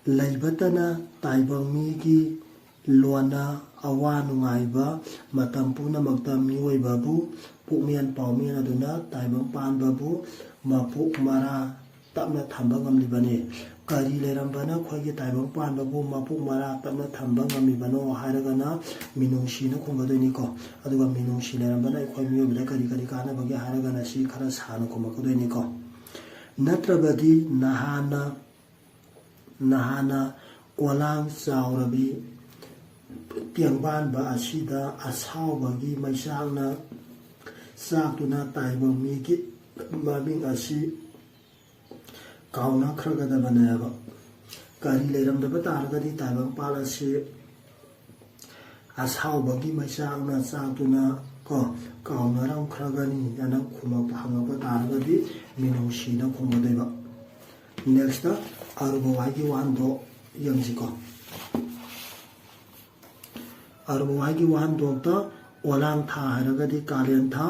ꯂꯩꯕꯇꯅ ꯇꯥꯏꯕꯪ ꯃꯤꯒꯤ ꯂꯣꯟꯅ ꯑꯋꯥ ꯅꯨꯡꯉꯥꯏꯕ ꯃꯇꯝ ꯄꯨꯝꯅꯃꯛꯇ ꯃꯤꯑꯣꯏꯕꯕꯨ ꯄꯨꯛꯃꯦꯟ ꯄꯥꯎꯃꯦꯟ ꯑꯗꯨꯅ ꯇꯥꯏꯕꯪ ꯄꯥꯟꯕꯕꯨ ꯃꯄꯨ ꯃꯔꯥ ꯇꯞꯅ ꯊꯝꯕ ꯉꯝꯂꯤꯕꯅꯤ꯫ ꯀꯔꯤ ꯂꯩꯔꯝꯕꯅ ꯑꯩꯈꯣꯏꯒꯤ ꯇꯥꯏꯕꯪ ꯄꯥꯟꯕꯕꯨ ꯃꯄꯨ ꯃꯔꯥ ꯇꯞꯅ ꯊꯝꯕ ꯉꯝꯂꯤꯕꯅꯣ ꯍꯥꯏꯔꯒꯅ ꯃꯤꯅꯨꯡꯁꯤꯅ ꯈꯨꯝꯒꯗꯣꯏꯅꯤꯀꯣ꯫ ꯑꯗꯨꯒ ꯃꯤꯅꯨꯡꯁꯤ ꯂꯩꯔꯝꯕꯅ ꯑꯩꯈꯣꯏ ꯃꯤꯑꯣꯏꯕꯗ ꯀꯔꯤ ꯀꯔꯤ ꯀꯥꯟꯅꯕꯒꯦ ꯍꯥꯏꯔꯒꯅ ꯁꯤ ꯈꯔ ꯁꯥꯡꯅ ꯈꯨꯝꯃꯛꯀꯗꯣꯏꯅꯤꯀꯣ꯫ ꯅꯠꯇ꯭ꯔꯕꯗꯤ ꯅꯍꯥꯟꯅ ꯅꯍꯥꯟꯅ ꯀꯣꯂꯥꯡ ꯆꯥꯎꯔꯕꯤ ꯇꯦꯡꯕꯥꯟꯕ ꯑꯁꯤꯗ ꯑꯁꯥꯎꯕꯒꯤ ꯃꯩꯆꯥꯛꯅ ꯆꯥꯛꯇꯨꯅ ꯇꯥꯏꯕꯪ ꯃꯤꯒꯤ ꯃꯃꯤꯡ ꯑꯁꯤ ꯀꯥꯎꯅꯈ꯭ꯔꯒꯗꯕꯅꯦꯕ꯫ ꯀꯔꯤ ꯂꯩꯔꯝꯗꯕ ꯇꯥꯔꯒꯗꯤ ꯇꯥꯏꯕꯪꯄꯥꯟ ꯑꯁꯤ ꯑꯁꯥꯎꯕꯒꯤ ꯃꯩꯆꯥꯛꯅ ꯆꯥꯛꯇꯨꯅ ꯀꯣ ꯀꯥꯎꯅꯔꯝꯈ꯭ꯔꯒꯅꯤ ꯍꯥꯏꯅ ꯈꯨꯝꯃꯛꯄ ꯍꯪꯉꯛꯄ ꯇꯥꯔꯒꯗꯤ ꯃꯤꯅꯨꯡꯁꯤꯅ ꯈꯨꯝꯒꯗꯣꯏꯕ꯫ ꯅꯦꯛꯁꯇ ꯑꯔꯨꯕ ꯋꯥꯍꯩꯒꯤ ꯋꯥꯍꯟꯊꯣꯛ ꯌꯦꯡꯁꯤꯀꯣ꯫ ꯑꯔꯨꯕ ꯋꯥꯍꯩꯒꯤ ꯋꯥꯍꯟꯊꯣꯛꯇ ꯑꯣꯂꯥꯡ ꯊꯥ ꯍꯥꯏꯔꯒꯗꯤ ꯀꯥꯂꯦꯟ ꯊꯥ,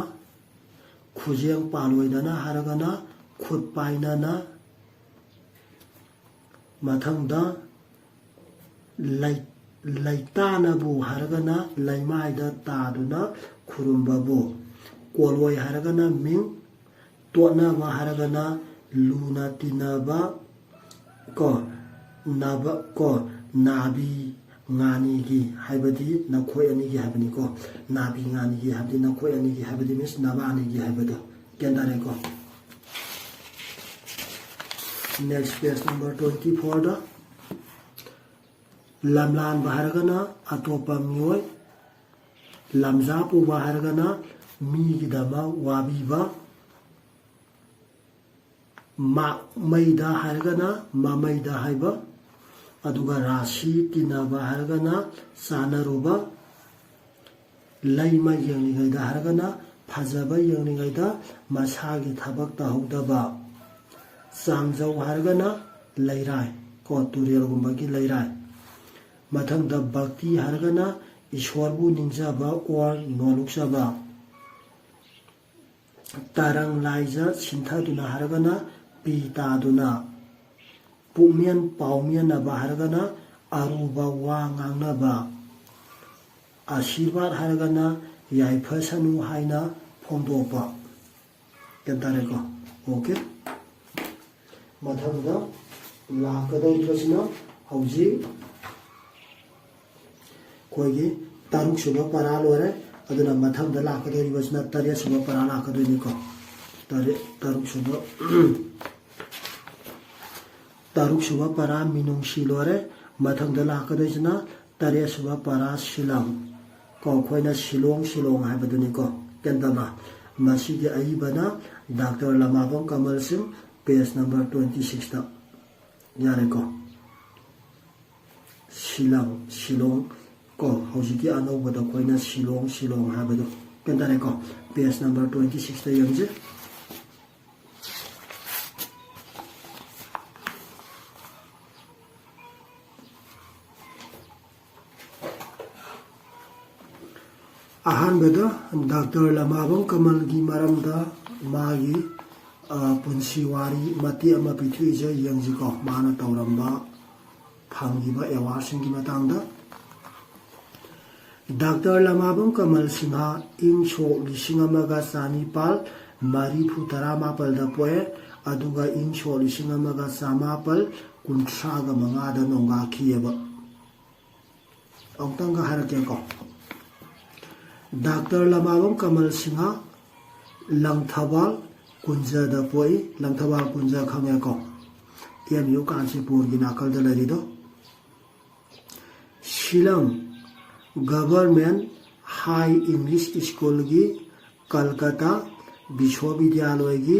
ꯈꯨꯖꯦꯡ ꯄꯥꯜꯂꯣꯏꯗꯅ ꯍꯥꯏꯔꯒꯅ ꯈꯨꯠ ꯄꯥꯏꯅꯅ, ꯃꯊꯪꯗ ꯂꯩ-, ꯂꯩꯇꯥꯅꯕꯨ ꯍꯥꯏꯔꯒꯅ ꯂꯩꯃꯥꯏꯗ ꯇꯥꯗꯨꯅ ꯈꯨꯔꯨꯝꯕꯕꯨ, ꯀꯣꯜꯂꯣꯏ ꯍꯥꯏꯔꯒꯅ ꯃꯤꯡ, ꯇꯣꯠꯅꯕ ꯍꯥꯏꯔꯒꯅ ꯂꯨꯅ ꯇꯤꯟꯅꯕ ꯀꯣ, ꯅꯥꯕ ꯀꯣ, ꯅꯥꯕꯤ ꯉꯥꯅꯤꯒꯤ ꯍꯥꯏꯕꯗꯤ ꯅꯈꯣꯏ ꯑꯅꯤꯒꯤ ꯍꯥꯏꯕꯅꯤꯀꯣ꯫ ꯅꯥꯕꯤ ꯉꯥꯅꯤꯒꯤ ꯍꯥꯏꯕꯗꯤ ꯅꯈꯣꯏ ꯑꯅꯤꯒꯤ ꯍꯥꯏꯕꯗꯤ means ꯅꯕꯥꯅꯤꯒꯤ ꯍꯥꯏꯕꯗꯣ꯫ ꯒ꯭ꯌꯥꯟ ꯇꯥꯔꯦꯀꯣ? Next, page number twenty fourꯗ, ꯂꯝꯂꯥꯟꯕ ꯍꯥꯏꯔꯒꯅ ꯑꯇꯣꯞꯄ ꯃꯤꯑꯣꯏ, ꯂꯝꯖꯥ ꯄꯨꯕ ꯍꯥꯏꯔꯒꯅ ꯃꯤꯒꯤꯗꯃꯛ ꯋꯥꯕꯤꯕ, ꯃꯥꯛꯃꯩꯗ ꯍꯥꯏꯔꯒꯅ ꯃꯃꯩꯗ ꯍꯥꯏꯕ, ꯑꯗꯨꯒ ꯔꯥꯁꯤ ꯇꯤꯟꯅꯕ ꯍꯥꯏꯔꯒꯅ ꯆꯥꯅꯔꯨꯕ, ꯂꯩꯃ ꯌꯦꯡꯂꯤꯉꯩꯗ ꯍꯥꯏꯔꯒꯅ ꯐꯖꯕ ꯌꯦꯡꯂꯤꯉꯩꯗ ꯃꯁꯥꯒꯤ ꯊꯕꯛ ꯇꯧꯍꯧꯗꯕ, ꯆꯥꯡꯖꯧ ꯍꯥꯏꯔꯒꯅ ꯂꯩꯔꯥꯏ ꯀꯣ, ꯇꯨꯔꯦꯜꯒꯨꯝꯕꯒꯤ ꯂꯩꯔꯥꯏ꯫ ꯃꯊꯪꯗ ꯚꯛꯇꯤ ꯍꯥꯏꯔꯒꯅ ꯏꯁꯣꯔꯕꯨ ꯅꯤꯡꯖꯕ or ꯅꯣꯂꯨꯛꯆꯕ꯫ ꯇꯔꯪ ꯂꯥꯏꯖ ꯁꯤꯟꯊꯗꯨꯅ ꯍꯥꯏꯔꯒꯅ ꯄꯤ ꯇꯥꯗꯨꯅ꯫ ꯄꯨꯛꯃꯦꯟ ꯄꯥꯎꯃꯦꯟꯅꯕ ꯍꯥꯏꯔꯒꯅ ꯑꯔꯨꯕ ꯋꯥ ꯉꯥꯡꯅꯕ꯫ ꯑꯥꯁꯤꯔꯕꯥꯗ ꯍꯥꯏꯔꯒꯅ ꯌꯥꯏꯐꯁꯅꯨ ꯍꯥꯏꯅ ꯐꯣꯡꯗꯣꯛꯄ꯫ ꯒ꯭ꯌꯥꯟ ꯇꯥꯔꯦꯀꯣ? Okay꯫ ꯃꯊꯪꯗ ꯂꯥꯛꯀꯗꯧꯔꯤꯕꯁꯤꯅ ꯍꯧꯖꯤꯛ ꯑꯩꯈꯣꯏꯒꯤ ꯇꯔꯨꯛ ꯁꯨꯕ ꯄꯔꯥ ꯂꯣꯏꯔꯦ꯫ ꯑꯗꯨꯅ ꯃꯊꯪꯗ ꯂꯥꯛꯀꯗꯧꯔꯤꯕꯁꯤꯅ ꯇꯔꯦꯠ ꯁꯨꯕ ꯄꯔꯥ ꯂꯥꯛꯀꯗꯣꯏꯅꯤꯀꯣ꯫ ꯇꯔꯦꯠ, ꯇꯔꯨꯛ ꯁꯨꯕ, ꯇꯔꯨꯛ ꯁꯨꯕ ꯄꯔꯥ ꯃꯤꯅꯨꯡꯁꯤ ꯂꯣꯏꯔꯦ꯫ ꯃꯊꯪꯗ ꯂꯥꯛꯀꯗꯣꯏꯁꯤꯅ ꯇꯔꯦꯠ ꯁꯨꯕ ꯄꯔꯥ ꯁꯤꯂꯝ ꯀꯣ, ꯑꯩꯈꯣꯏꯅ ꯁꯤꯂꯣꯡ, ꯁꯤꯂꯣꯡ ꯍꯥꯏꯕꯗꯨꯅꯤꯀꯣ꯫ ꯒ꯭ꯌꯥꯟ ꯇꯥꯕ꯭ꯔꯥ? ꯃꯁꯤꯒꯤ ꯑꯏꯕꯅ ꯗꯥꯛꯇꯔ ꯂꯃꯥꯕꯝ ꯀꯃꯜ ꯁꯤꯡ, page number twenty sixꯇ꯫ ꯌꯥꯔꯦꯀꯣ? ꯁꯤꯂꯝ, ꯁꯤꯂꯣꯡ ꯀꯣ, ꯍꯧꯖꯤꯛꯀꯤ ꯑꯅꯧꯕꯗ ꯑꯩꯈꯣꯏꯅ ꯁꯤꯂꯣꯡ, ꯁꯤꯂꯣꯡ ꯍꯥꯏꯕꯗꯣ꯫ ꯒ꯭ꯌꯥꯟ ꯇꯥꯔꯦꯀꯣ? Page number twenty sixꯇ ꯌꯦꯡꯁꯦ꯫ ꯑꯍꯥꯟꯕꯗ ꯗꯥꯛꯇꯔ ꯂꯃꯥꯕꯝ ꯀꯃꯜꯒꯤ ꯃꯔꯝꯗ ꯃꯥꯒꯤ, ꯑ, ꯄꯨꯟꯁꯤ ꯋꯥꯔꯤ ꯃꯇꯦꯛ ꯑꯃ ꯄꯤꯊꯣꯛꯏꯁꯦ ꯌꯦꯡꯁꯤꯀꯣ, ꯃꯥꯅ ꯇꯧꯔꯝꯕ, ꯐꯪꯈꯤꯕ ꯑꯦꯋꯥꯔꯗꯁꯤꯡꯒꯤ ꯃꯇꯥꯡꯗ꯫ ꯗꯥꯛꯇꯔ ꯂꯃꯥꯕꯝ ꯀꯃꯜ ꯁꯤꯡꯍ ꯏꯪ ꯁꯣꯛ ꯂꯤꯁꯤꯡ ꯑꯃꯒ ꯆꯅꯤꯄꯥꯜ ꯃꯔꯤꯐꯨ ꯇꯔꯥꯃꯥꯄꯜꯗ ꯄꯣꯛꯑꯦ, ꯑꯗꯨꯒ ꯏꯪ ꯁꯣꯛ ꯂꯤꯁꯤꯡ ꯑꯃꯒ ꯆꯃꯥꯄꯜ ꯀꯨꯟꯊ꯭ꯔꯥꯒ ꯃꯉꯥꯗ ꯅꯣꯡꯒꯥꯈꯤꯑꯕ꯫ ꯑꯃꯨꯛꯇꯪꯒ ꯍꯥꯏꯔꯛꯀꯦꯀꯣ꯫ ꯗꯥꯛꯇꯔ ꯂꯃꯥꯕꯝ ꯀꯃꯜ ꯁꯤꯡꯍ, ꯂꯪꯊꯕꯥꯜ ꯀꯨꯟꯖꯗ ꯄꯣꯛꯏ꯫ ꯂꯪꯊꯕꯥꯜ ꯀꯨꯟꯖ ꯈꯪꯉꯦꯀꯣ, ꯑꯦꯝ ꯌꯨ ꯀꯥꯟꯆꯤꯄꯨꯔꯒꯤ ꯅꯥꯀꯜꯗ ꯂꯩꯔꯤꯗꯣ꯫ ꯁꯤꯂꯪ ꯒꯚꯔꯟꯃꯦꯟ ꯍꯥꯏ ꯏꯪꯂꯤꯁ ꯁ꯭ꯀꯨꯜꯒꯤ ꯀꯜꯀꯇꯥ ꯕꯤꯁ꯭ꯋꯕꯤꯗ꯭ꯌꯥꯂꯣꯏꯒꯤ,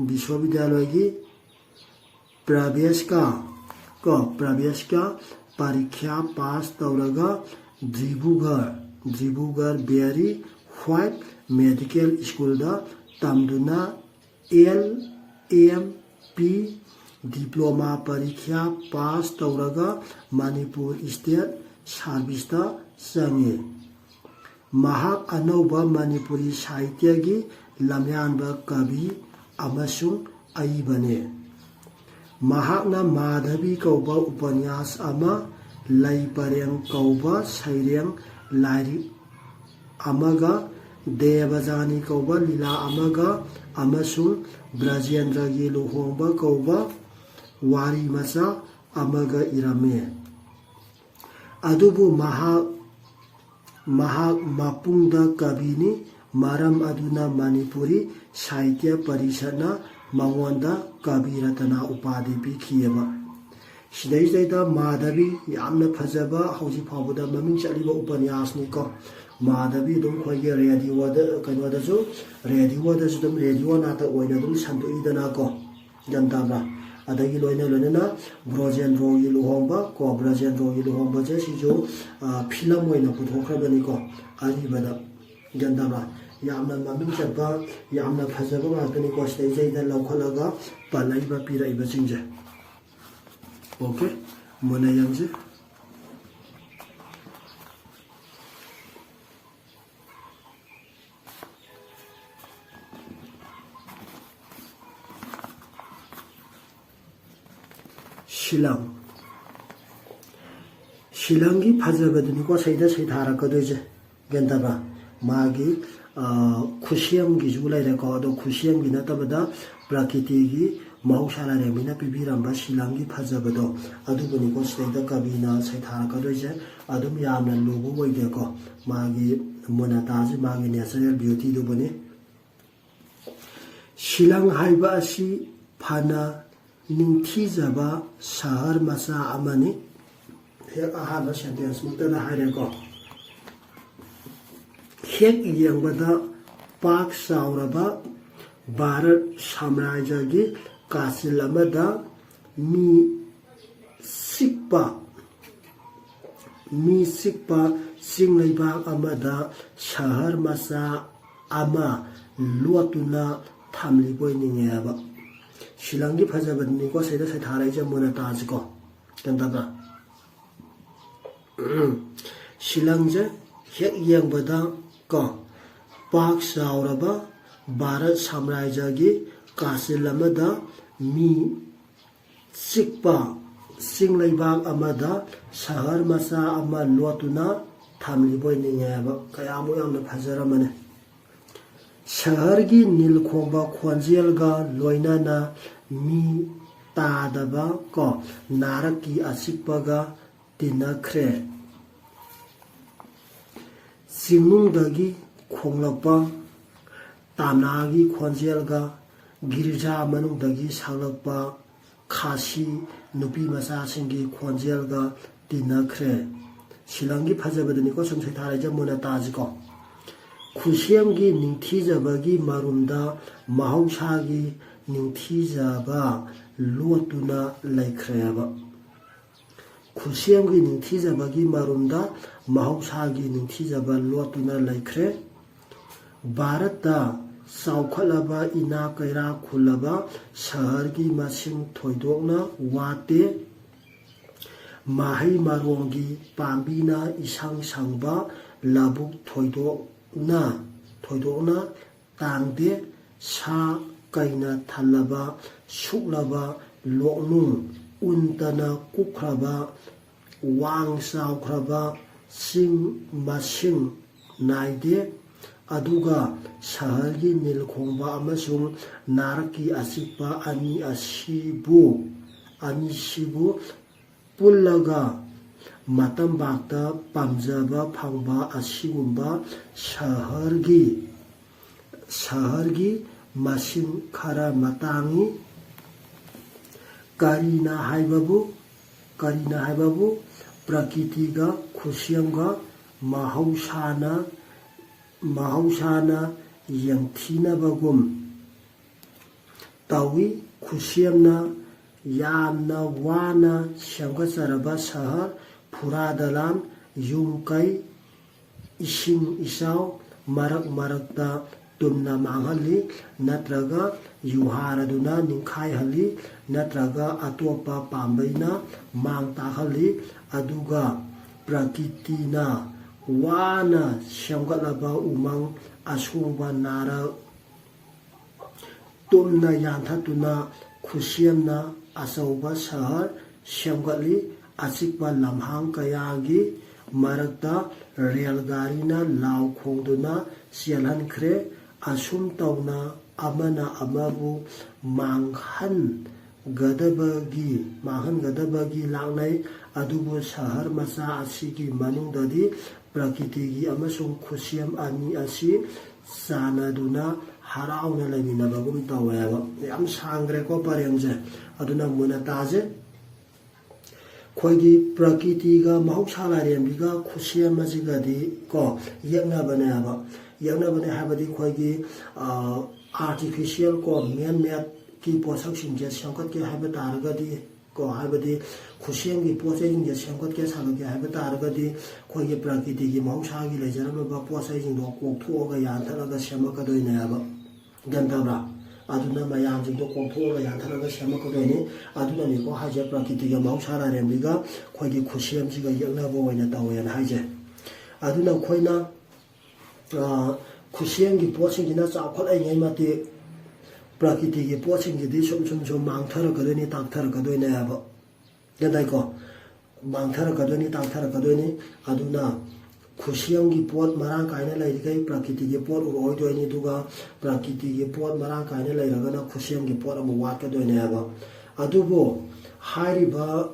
ꯕꯤꯁ꯭ꯋꯕꯤꯗ꯭ꯌꯥꯂꯣꯏꯒꯤ ꯄ꯭ꯔꯕꯦꯁꯀ ꯀꯣ ꯄ꯭ꯔꯕꯦꯁꯀ ꯄꯔꯤꯈ꯭ꯌꯥ ꯄꯥꯁ ꯇꯧꯔꯒ ꯗ꯭ꯔꯤꯕꯨꯒꯔ, ꯗ꯭ꯔꯤꯕꯨꯒꯔ ꯕꯦꯔꯤ ꯍ꯭ꯋꯥꯏꯠ ꯃꯦꯗꯤꯀꯦꯜ ꯁ꯭ꯀꯨꯜꯗ ꯇꯝꯗꯨꯅ ꯑꯦꯜ ꯑꯦꯝ ꯄꯤ ꯗꯤꯄ꯭ꯂꯣꯃꯥ ꯄꯔꯤꯈ꯭ꯌꯥ ꯄꯥꯁ ꯇꯧꯔꯒ ꯃꯅꯤꯄꯨꯔ ꯁ꯭ꯇꯦꯠ ꯁꯥꯔꯚꯤꯁꯇ ꯆꯪꯉꯤ꯫ ꯃꯍꯥꯛ ꯑꯅꯧꯕ ꯃꯅꯤꯄꯨꯔꯤ ꯁꯥꯍꯤꯇ꯭ꯌꯒꯤ ꯂꯝꯌꯥꯟꯕ ꯀꯕꯤ ꯑꯃꯁꯨꯡ ꯑꯏꯕꯅꯤ꯫ ꯃꯍꯥꯛꯅ ꯃꯥꯙꯕꯤ ꯀꯧꯕ ꯎꯄꯅ꯭ꯌꯥꯁ ꯑꯃ, ꯂꯩ ꯄꯔꯦꯡ ꯀꯧꯕ ꯁꯩꯔꯦꯡ ꯂꯥꯏꯔꯤꯛ ꯑꯃꯒ, ꯗꯦꯕꯖꯥꯅꯤ ꯀꯧꯕ ꯂꯤꯂꯥ ꯑꯃꯒ ꯑꯃꯁꯨꯡ ꯕ꯭ꯔꯖꯦꯟꯗ꯭ꯔꯒꯤ ꯂꯨꯍꯣꯡꯕ ꯀꯧꯕ ꯋꯥꯔꯤ ꯃꯆꯥ ꯑꯃꯒ ꯏꯔꯝꯃꯤ꯫ ꯑꯗꯨꯕꯨ ꯃꯍꯥꯛ, ꯃꯍꯥꯛ ꯃꯄꯨꯡꯗ ꯀꯕꯤꯅꯤ, ꯃꯔꯝ ꯑꯗꯨꯅ ꯃꯅꯤꯄꯨꯔꯤ ꯁꯥꯍꯤꯇ꯭ꯌ ꯄꯔꯤꯁꯠꯅ ꯃꯉꯣꯟꯗ ꯀꯕꯤ ꯔꯇꯅꯥ ꯎꯄꯥꯙꯤ ꯄꯤꯈꯤꯑꯕ꯫ ꯁꯤꯗꯩꯁꯤꯗꯩꯗ ꯃꯥꯙꯕꯤ ꯌꯥꯝꯅ ꯐꯖꯕ, ꯍꯧꯖꯤꯛ ꯐꯥꯎꯕꯗ ꯃꯃꯤꯡ ꯆꯠꯂꯤꯕ ꯎꯄꯅ꯭ꯌꯥꯁꯅꯤꯀꯣ꯫ ꯃꯥꯙꯕꯤ ꯑꯗꯨꯝ ꯑꯩꯈꯣꯏꯒꯤ ꯔꯦꯗꯤꯑꯣꯗ, ꯀꯩꯅꯣꯗꯁꯨ, ꯔꯦꯗꯤꯑꯣꯗꯁꯨ ꯑꯗꯨꯝ ꯔꯦꯗꯤꯑꯣ ꯅꯥꯇꯛ ꯑꯣꯏꯅ ꯑꯗꯨꯝ ꯁꯟꯗꯣꯛꯏꯗꯅꯀꯣ꯫ ꯒ꯭ꯌꯥꯟ ꯇꯥꯕ꯭ꯔꯥ? ꯑꯗꯒꯤ ꯂꯣꯏꯅ ꯂꯣꯏꯅꯅ ꯕ꯭ꯔꯣꯖꯦꯟꯗ꯭ꯔꯣꯒꯤ ꯂꯨꯍꯣꯡꯕ ꯀꯣ, ꯕ꯭ꯔꯣꯖꯦꯟꯗ꯭ꯔꯣꯒꯤ ꯂꯨꯍꯣꯡꯕꯁꯦ ꯁꯤꯁꯨ, ꯑ, ꯐꯤꯂꯝ ꯑꯣꯏꯅ ꯄꯨꯊꯣꯛꯈ꯭ꯔꯕꯅꯤꯀꯣ ꯑꯔꯤꯕꯗ꯫ ꯒ꯭ꯌꯥꯟ ꯇꯥꯕ꯭ꯔꯥ? ꯌꯥꯝꯅ ꯃꯃꯤꯡ ꯆꯠꯄ, ꯌꯥꯝꯅ ꯐꯖꯕ ꯉꯥꯛꯇꯅꯤꯀꯣ ꯁꯤꯗꯩꯁꯤꯗꯩꯗ ꯂꯧꯈꯠꯂꯒ ꯄꯜꯂꯛꯏꯕ, ꯄꯤꯔꯛꯏꯕꯁꯤꯡꯁꯦ꯫ ꯑꯣꯀꯦ, ꯃꯨꯟꯅ ꯌꯦꯡꯁꯤ꯫ ꯁꯤꯂꯪ꯫ ꯁꯤꯂꯪꯒꯤ ꯐꯖꯕꯗꯨꯅꯤꯀꯣ ꯁꯩꯗ ꯁꯩꯊꯥꯔꯛꯀꯗꯣꯏꯁꯦ꯫ ꯒ꯭ꯌꯥꯟ ꯇꯥꯕ꯭ꯔꯥ? ꯃꯥꯒꯤ, ꯑ, ꯈꯨꯠꯁꯦꯝꯒꯤꯁꯨ ꯂꯩꯔꯦꯀꯣ, ꯑꯗꯣ ꯈꯨꯠꯁꯦꯝꯒꯤ ꯅꯠꯇꯕꯗ ꯄ꯭ꯔꯀꯤꯇꯤꯒꯤ ꯃꯍꯧꯁꯥ ꯂꯥꯏꯔꯦꯝꯕꯤꯅ ꯄꯤꯕꯤꯔꯝꯕ ꯁꯤꯂꯪꯒꯤ ꯐꯖꯕꯗꯣ ꯑꯗꯨꯕꯨꯅꯤꯀꯣ ꯁꯤꯗꯩꯗ ꯀꯕꯤꯅ ꯁꯩꯊꯥꯔꯛꯀꯗꯣꯏꯁꯦ꯫ ꯑꯗꯨꯝ ꯌꯥꯝꯅ ꯂꯨꯕ ꯑꯣꯏꯗꯦꯀꯣ꯫ ꯃꯥꯒꯤ ꯃꯨꯅꯇꯥꯁꯤ ꯃꯥꯒꯤ natural beautyꯗꯨꯕꯨꯅꯤ꯫ ꯁꯤꯂꯪ ꯍꯥꯏꯕ ꯑꯁꯤ ꯐꯅ ꯅꯤꯡꯊꯤꯖꯕ ꯁꯍꯔ ꯃꯆꯥ ꯑꯃꯅꯤ꯫ ꯍꯦꯛ ꯑꯍꯥꯟꯕ sentenceꯃꯛꯇꯗ ꯍꯥꯏꯔꯦꯀꯣ꯫ ꯍꯦꯛ ꯌꯦꯡꯕꯗ ꯄꯥꯛ ꯆꯥꯎꯔꯕ ꯚꯥꯔꯠ ꯁꯥꯝꯔꯥꯖ꯭ꯌꯒꯤ ꯀꯥꯆꯤꯜ ꯑꯃꯗ ꯃꯤ ꯆꯤꯛꯄ, ꯃꯤ ꯆꯤꯛꯄ ꯆꯤꯡ ꯂꯩꯕꯥꯛ ꯑꯃꯗ ꯁꯍꯔ ꯃꯆꯥ ꯑꯃ ꯂꯣꯠꯇꯨꯅ ꯊꯝꯂꯤꯕꯣꯏ ꯅꯤꯡꯉꯦꯕ꯫ ꯁꯤꯂꯪꯒꯤ ꯐꯖꯕꯗꯨꯅꯤꯀꯣ ꯁꯤꯗ ꯁꯩꯊꯥꯔꯛꯏꯁꯦ ꯃꯨꯅꯇꯥꯁꯤꯀꯣ꯫ ꯒ꯭ꯌꯥꯟ ꯇꯥꯕ꯭ꯔꯥ? ꯁꯤꯂꯪꯁꯦ ꯍꯦꯛ ꯌꯦꯡꯕꯗ ꯀꯣ ꯄꯥꯛ ꯆꯥꯎꯔꯕ ꯚꯥꯔꯠ ꯁꯥꯝꯔꯥꯖ꯭ꯌꯒꯤ ꯀꯥꯆꯤꯜ ꯑꯃꯗ ꯃꯤ ꯆꯤꯛꯄ ꯆꯤꯡ ꯂꯩꯕꯥꯛ ꯑꯃꯗ ꯁꯍꯔ ꯃꯆꯥ ꯑꯃ ꯂꯣꯠꯇꯨꯅ ꯊꯝꯂꯤꯕꯣꯏ ꯅꯤꯡꯉꯦ ꯍꯥꯏꯕ꯫ ꯀꯌꯥꯃꯨꯛ ꯌꯥꯝꯅ ꯐꯖꯔꯝꯃꯅꯤ꯫ ꯁꯍꯔꯒꯤ ꯅꯤꯜ ꯈꯣꯡꯕ ꯈꯣꯟꯖꯦꯜꯒ ꯂꯣꯏꯅꯅ ꯃꯤ ꯇꯥꯗꯕ ꯀꯣ ꯅꯥꯔꯛꯀꯤ ꯑꯆꯤꯛꯄꯒ ꯇꯤꯟꯅꯈ꯭ꯔꯦ꯫ ꯆꯤꯡꯅꯨꯡꯗꯒꯤ ꯈꯣꯡꯂꯛꯄ ꯇꯥꯝꯅꯥꯒꯤ ꯈꯣꯟꯖꯦꯜꯒ ꯒꯤꯔꯖꯥ ꯃꯅꯨꯡꯗꯒꯤ ꯁꯛꯂꯛꯄ ꯈꯥꯁꯤ ꯅꯨꯄꯤ ꯃꯆꯥꯁꯤꯡꯒꯤ ꯈꯣꯟꯖꯦꯜꯒ ꯇꯤꯟꯅꯈ꯭ꯔꯦ꯫ ꯁꯤꯂꯪꯒꯤ ꯐꯖꯕꯗꯅꯤꯀꯣ ꯁꯨꯝ ꯁꯩꯊꯥꯔꯛꯏꯁꯦ ꯃꯨꯅꯇꯥꯁꯤꯀꯣ꯫ ꯈꯨꯠꯁꯦꯝꯒꯤ ꯅꯤꯡꯊꯤꯖꯕꯒꯤ ꯃꯔꯨꯝꯗ ꯃꯍꯧꯁꯥꯒꯤ ꯅꯤꯡꯊꯤꯖꯕ ꯂꯣꯠꯇꯨꯅ ꯂꯩꯈ꯭ꯔꯦꯕ꯫ ꯈꯨꯠꯁꯦꯝꯒꯤ ꯅꯤꯡꯊꯤꯖꯕꯒꯤ ꯃꯔꯨꯝꯗ ꯃꯍꯧꯁꯥꯒꯤ ꯅꯤꯡꯊꯤꯖꯕ ꯂꯣꯠꯇꯨꯅ ꯂꯩꯈ꯭ꯔꯦ꯫ ꯚꯥꯔꯠꯇ ꯆꯥꯎꯈꯠꯂꯕ ꯏꯅꯥꯛ ꯀꯩꯔꯥꯛ ꯈꯨꯜꯂꯕ ꯁꯍꯔꯒꯤ ꯃꯁꯤꯡ ꯊꯣꯏꯗꯣꯛꯅ ꯋꯥꯠꯇꯦ꯫ ꯃꯍꯩ ꯃꯔꯣꯡꯒꯤ ꯄꯥꯝꯕꯤꯅ ꯏꯁꯪ ꯁꯪꯕ ꯂꯧꯕꯨꯛ ꯊꯣꯏꯗꯣꯛꯅ, ꯊꯣꯏꯗꯣꯛꯅ ꯇꯥꯡꯗꯦ꯫ ꯁꯥ ꯀꯩꯅ ꯊꯜꯂꯕ ꯁꯨꯛꯂꯕ ꯂꯣꯛꯅꯨꯡ, ꯎꯟꯇꯅ ꯀꯨꯞꯈ꯭ꯔꯕ ꯋꯥꯡ ꯆꯥꯎꯈ꯭ꯔꯕ ꯆꯤꯡ ꯃꯁꯤꯡ ꯅꯥꯏꯗꯦ꯫ ꯑꯗꯨꯒ ꯁꯍꯔꯒꯤ ꯅꯤꯜꯈꯣꯡꯕ ꯑꯃꯁꯨꯡ ꯅꯥꯔꯛꯀꯤ ꯑꯆꯤꯛꯄ ꯑꯅꯤ ꯑꯁꯤꯕꯨ, ꯑꯅꯤꯁꯤꯕꯨ ꯄꯨꯜꯂꯒ ꯃꯇꯝꯕꯥꯛꯇ ꯄꯥꯝꯖꯕ ꯐꯪꯕ ꯑꯁꯤꯒꯨꯝꯕ ꯁꯍꯔꯒꯤ, ꯁꯍꯔꯒꯤ ꯃꯁꯤꯡ ꯈꯔ ꯃꯇꯥꯡꯅꯤ꯫ ꯀꯔꯤꯅ ꯍꯥꯏꯕꯕꯨ, ꯀꯔꯤꯅ ꯍꯥꯏꯕꯕꯨ ꯄ꯭ꯔꯀꯤꯇꯤꯒ ꯈꯨꯠꯁꯦꯝꯒ ꯃꯍꯧꯁꯥꯅ, ꯃꯍꯧꯁꯥꯅ ꯌꯦꯡꯊꯤꯅꯕꯒꯨꯝ ꯇꯧꯏ꯫ ꯈꯨꯠꯁꯦꯝꯅ ꯌꯥꯝꯅ ꯋꯥꯅ ꯁꯦꯝꯒꯠꯆꯔꯕ ꯁꯍꯔ, ꯐꯨꯔꯥ ꯗꯂꯥꯟ, ꯌꯨꯝ ꯀꯩ, ꯏꯁꯤꯡ ꯏꯆꯥꯎ, ꯃꯔꯛ ꯃꯔꯛꯇ ꯇꯨꯝꯅ ꯃꯥꯡꯍꯜꯂꯤ, ꯅꯠꯇ꯭ꯔꯒ ꯌꯨꯍꯥꯔꯗꯨꯅ ꯅꯤꯡꯈꯥꯏꯍꯜꯂꯤ, ꯅꯠꯇ꯭ꯔꯒ ꯑꯇꯣꯞꯄ ꯄꯥꯝꯕꯩꯅ ꯃꯥꯡ ꯇꯥꯛꯍꯜꯂꯤ꯫ ꯑꯗꯨꯒ ꯄ꯭ꯔꯀꯤꯇꯤꯅ ꯋꯥꯅ ꯁꯦꯝꯒꯠꯂꯕ ꯎꯃꯪ, ꯑꯁꯣꯡꯕ ꯅꯥꯔꯛ, ꯇꯨꯝꯅ ꯌꯥꯟꯊꯠꯇꯨꯅ ꯈꯨꯠꯁꯦꯝꯅ ꯑꯆꯧꯕ ꯁꯍꯔ ꯁꯦꯝꯒꯠꯂꯤ꯫ ꯑꯆꯤꯛꯄ ꯂꯝꯍꯥꯡ ꯀꯌꯥꯒꯤ ꯃꯔꯛꯇ ꯔꯦꯜ ꯒꯥꯔꯤꯅ ꯂꯥꯎ ꯈꯣꯡꯗꯨꯅ ꯆꯦꯜꯍꯟꯈ꯭ꯔꯦ꯫ ꯑꯁꯨꯝ ꯇꯧꯅ ꯑꯃꯅ ꯑꯃꯕꯨ ꯃꯥꯡꯍꯟꯒꯗꯕꯒꯤ, ꯃꯥꯡꯍꯟꯒꯗꯕꯒꯤ ꯂꯥꯛꯅꯩ꯫ ꯑꯗꯨꯕꯨ ꯁꯍꯔ ꯃꯆꯥ ꯑꯁꯤꯒꯤ ꯃꯅꯨꯡꯗꯗꯤ ꯄ꯭ꯔꯀꯤꯇꯤꯒꯤ ꯑꯃꯁꯨꯡ ꯈꯨꯠꯁꯦꯝ ꯑꯅꯤ ꯑꯁꯤ ꯆꯥꯟꯅꯗꯨꯅ ꯍꯔꯥꯎꯅ ꯂꯩꯃꯤꯟꯅꯕꯒꯨꯝ ꯇꯧꯋꯦꯕ꯫ ꯌꯥꯝ ꯁꯥꯡꯈ꯭ꯔꯦꯀꯣ ꯄꯔꯦꯡꯁꯦ꯫ ꯑꯗꯨꯅ ꯃꯨꯟꯅ ꯇꯥꯁꯦ꯫ ꯑꯩꯈꯣꯏꯒꯤ ꯄ꯭ꯔꯀꯤꯇꯤꯒ ꯃꯍꯧꯁꯥ ꯂꯥꯏꯔꯦꯝꯕꯤꯒ ꯈꯨꯠꯁꯦꯝ ꯑꯁꯤꯒꯗꯤ ꯀꯣ ꯌꯦꯛꯅꯕꯅꯦꯕ꯫ ꯌꯦꯛꯅꯕꯅꯦ ꯍꯥꯏꯕꯗꯤ ꯑꯩꯈꯣꯏꯒꯤ, ꯑ, artificial ꯀꯣ, man made ꯀꯤ ꯄꯣꯠꯁꯛꯁꯤꯡꯁꯦ ꯁꯦꯝꯒꯠꯀꯦ ꯍꯥꯏꯕ ꯇꯥꯔꯒꯗꯤ ꯀꯣ, ꯍꯥꯏꯕꯗꯤ ꯈꯨꯠꯁꯦꯝꯒꯤ ꯄꯣꯠ ꯆꯩꯁꯤꯡꯁꯦ ꯁꯦꯝꯒꯠꯀꯦ ꯁꯥꯒꯠꯀꯦ ꯍꯥꯏꯕ ꯇꯥꯔꯒꯗꯤ ꯑꯩꯈꯣꯏꯒꯤ ꯄ꯭ꯔꯀꯤꯇꯤꯒꯤ ꯃꯍꯧꯁꯥꯒꯤ ꯂꯩꯖꯔꯝꯂꯕ ꯄꯣꯠ ꯆꯩꯁꯤꯡꯗꯣ ꯀꯣꯛꯊꯣꯛꯑꯒ ꯌꯥꯟꯊꯠꯂꯒ ꯁꯦꯝꯃꯛꯀꯗꯣꯏꯅꯦꯕ꯫ ꯒ꯭ꯌꯥꯟ ꯇꯥꯕ꯭ꯔꯥ? ꯑꯗꯨꯅ ꯃꯌꯥꯝꯁꯤꯡꯗꯣ ꯀꯣꯛꯊꯣꯛꯑꯒ ꯌꯥꯟꯊꯠꯂꯒ ꯁꯦꯝꯃꯛꯀꯗꯣꯏꯅꯤ꯫ ꯑꯗꯨꯅꯅꯤꯀꯣ ꯍꯥꯏꯁꯦ, ꯄ꯭ꯔꯀꯤꯇꯤꯒ ꯃꯍꯧꯁꯥ ꯂꯥꯏꯔꯦꯝꯕꯤꯒ ꯑꯩꯈꯣꯏꯒꯤ ꯈꯨꯠꯁꯦꯝꯁꯤꯒ ꯌꯦꯛꯅꯕ ꯑꯣꯏꯅ ꯇꯧꯋꯦꯅ ꯍꯥꯏꯁꯦ꯫ ꯑꯗꯨꯅ ꯑꯩꯈꯣꯏꯅ, ꯑ, ꯈꯨꯠꯁꯦꯝꯒꯤ ꯄꯣꯠꯁꯤꯡꯁꯤꯅ ꯆꯥꯎꯈꯠꯂꯛꯏꯉꯩ ꯃꯇꯤꯛ ꯄ꯭ꯔꯀꯤꯇꯤꯒꯤ ꯄꯣꯠꯁꯤꯡꯁꯤꯗꯤ ꯁꯨꯝ ꯁꯨꯝ ꯁꯨꯝ ꯃꯥꯡꯊꯔꯛꯀꯗꯣꯏꯅꯤ, ꯇꯥꯛꯊꯔꯛꯀꯗꯣꯏꯅꯦ ꯍꯥꯏꯕ꯫ ꯒ꯭ꯌꯥꯟ ꯇꯥꯏꯀꯣ? ꯃꯥꯡꯊꯔꯛꯀꯗꯣꯏꯅꯤ, ꯇꯥꯛꯊꯔꯛꯀꯗꯣꯏꯅꯤ꯫ ꯑꯗꯨꯅ ꯈꯨꯠꯁꯦꯝꯒꯤ ꯄꯣꯠ ꯃꯔꯥꯡ ꯀꯥꯏꯅ ꯂꯩꯔꯤꯈꯩ ꯄ꯭ꯔꯀꯤꯇꯤꯒꯤ ꯄꯣꯠ ꯎꯔꯛꯑꯣꯏꯗꯣꯏꯅꯤ, ꯑꯗꯨꯒ ꯄ꯭ꯔꯀꯤꯇꯤꯒꯤ ꯄꯣꯠ ꯃꯔꯥꯡ ꯀꯥꯏꯅ ꯂꯩꯔꯒꯅ ꯈꯨꯠꯁꯦꯝꯒꯤ ꯄꯣꯠ ꯑꯃꯨꯛ ꯋꯥꯠꯀꯗꯣꯏꯅꯦ ꯍꯥꯏꯕ꯫ ꯑꯗꯨꯕꯨ ꯍꯥꯏꯔꯤꯕ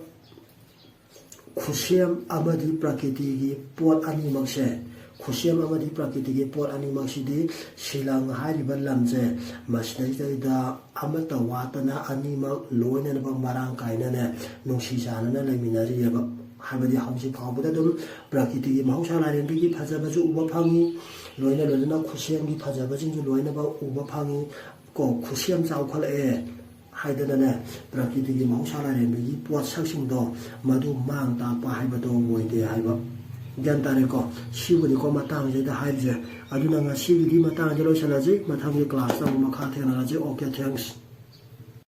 ꯈꯨꯠꯁꯦꯝ ꯑꯃꯗꯤ ꯄ꯭ꯔꯀꯤꯇꯤꯒꯤ ꯄꯣꯠ ꯑꯅꯤꯃꯛꯁꯦ, ꯈꯨꯠꯁꯦꯝ ꯑꯃꯗꯤ ꯄ꯭ꯔꯀꯤꯇꯤꯒꯤ ꯄꯣꯠ ꯑꯅꯤꯃꯛꯁꯤꯗꯤ ꯁꯤꯂꯪ ꯍꯥꯏꯔꯤꯕ ꯂꯝꯁꯦ, ꯃꯁꯤꯗꯩꯗ ꯑꯃꯠꯇ ꯋꯥꯠꯇꯅ ꯑꯅꯤꯃꯛ ꯂꯣꯏꯅꯅꯃꯛ ꯃꯔꯥꯡ ꯀꯥꯏꯅꯅꯦ, ꯅꯨꯡꯁꯤ ꯆꯥꯟꯅꯅ ꯂꯩꯃꯤꯟꯅꯔꯤꯑꯕ꯫ ꯍꯥꯏꯕꯗꯤ ꯍꯧꯖꯤꯛ ꯐꯥꯎꯕꯗ ꯑꯗꯨꯝ ꯄ꯭ꯔꯀꯤꯇꯤꯒꯤ ꯃꯍꯧꯁꯥ ꯂꯥꯏꯔꯦꯝꯕꯤꯒꯤ ꯐꯖꯕꯁꯨ ꯎꯕ ꯐꯪꯉꯤ, ꯂꯣꯏꯅ ꯂꯣꯏꯅꯅ ꯈꯨꯠꯁꯦꯝꯒꯤ ꯐꯖꯕꯁꯤꯡꯁꯨ ꯂꯣꯏꯅꯃꯛ ꯎꯕ ꯐꯪꯉꯤ꯫ ꯀꯣ, ꯈꯨꯠꯁꯦꯝ ꯆꯥꯎꯈꯠꯂꯛꯑꯦ ꯍꯥꯏꯗꯅꯅꯦ, ꯄ꯭ꯔꯀꯤꯇꯤꯒꯤ ꯃꯍꯧꯁꯥ ꯂꯥꯏꯔꯦꯝꯕꯤꯒꯤ ꯄꯣꯠꯁꯛꯁꯤꯡꯗꯣ ꯃꯗꯨ ꯃꯥꯡ ꯇꯥꯛꯄ ꯍꯥꯏꯕꯗꯣ ꯑꯣꯏꯗꯦ ꯍꯥꯏꯕ꯫ ꯒ꯭ꯌꯥꯟ ꯇꯥꯔꯦꯀꯣ? ꯁꯤꯕꯨꯗꯤꯀꯣ ꯃꯇꯥꯡꯁꯤꯗ ꯍꯥꯏꯔꯤꯁꯦ꯫ ꯑꯗꯨꯅ ꯉꯁꯤꯒꯤꯗꯤ ꯃꯇꯥꯡꯁꯤꯗ ꯂꯣꯏꯁꯤꯜꯂꯁꯤ, ꯃꯊꯪꯒꯤ ꯀ꯭ꯂꯥꯁꯇ ꯑꯃꯨꯛ ꯃꯈꯥ ꯊꯦꯡꯅꯔꯁꯤ꯫ Okay, thanks꯫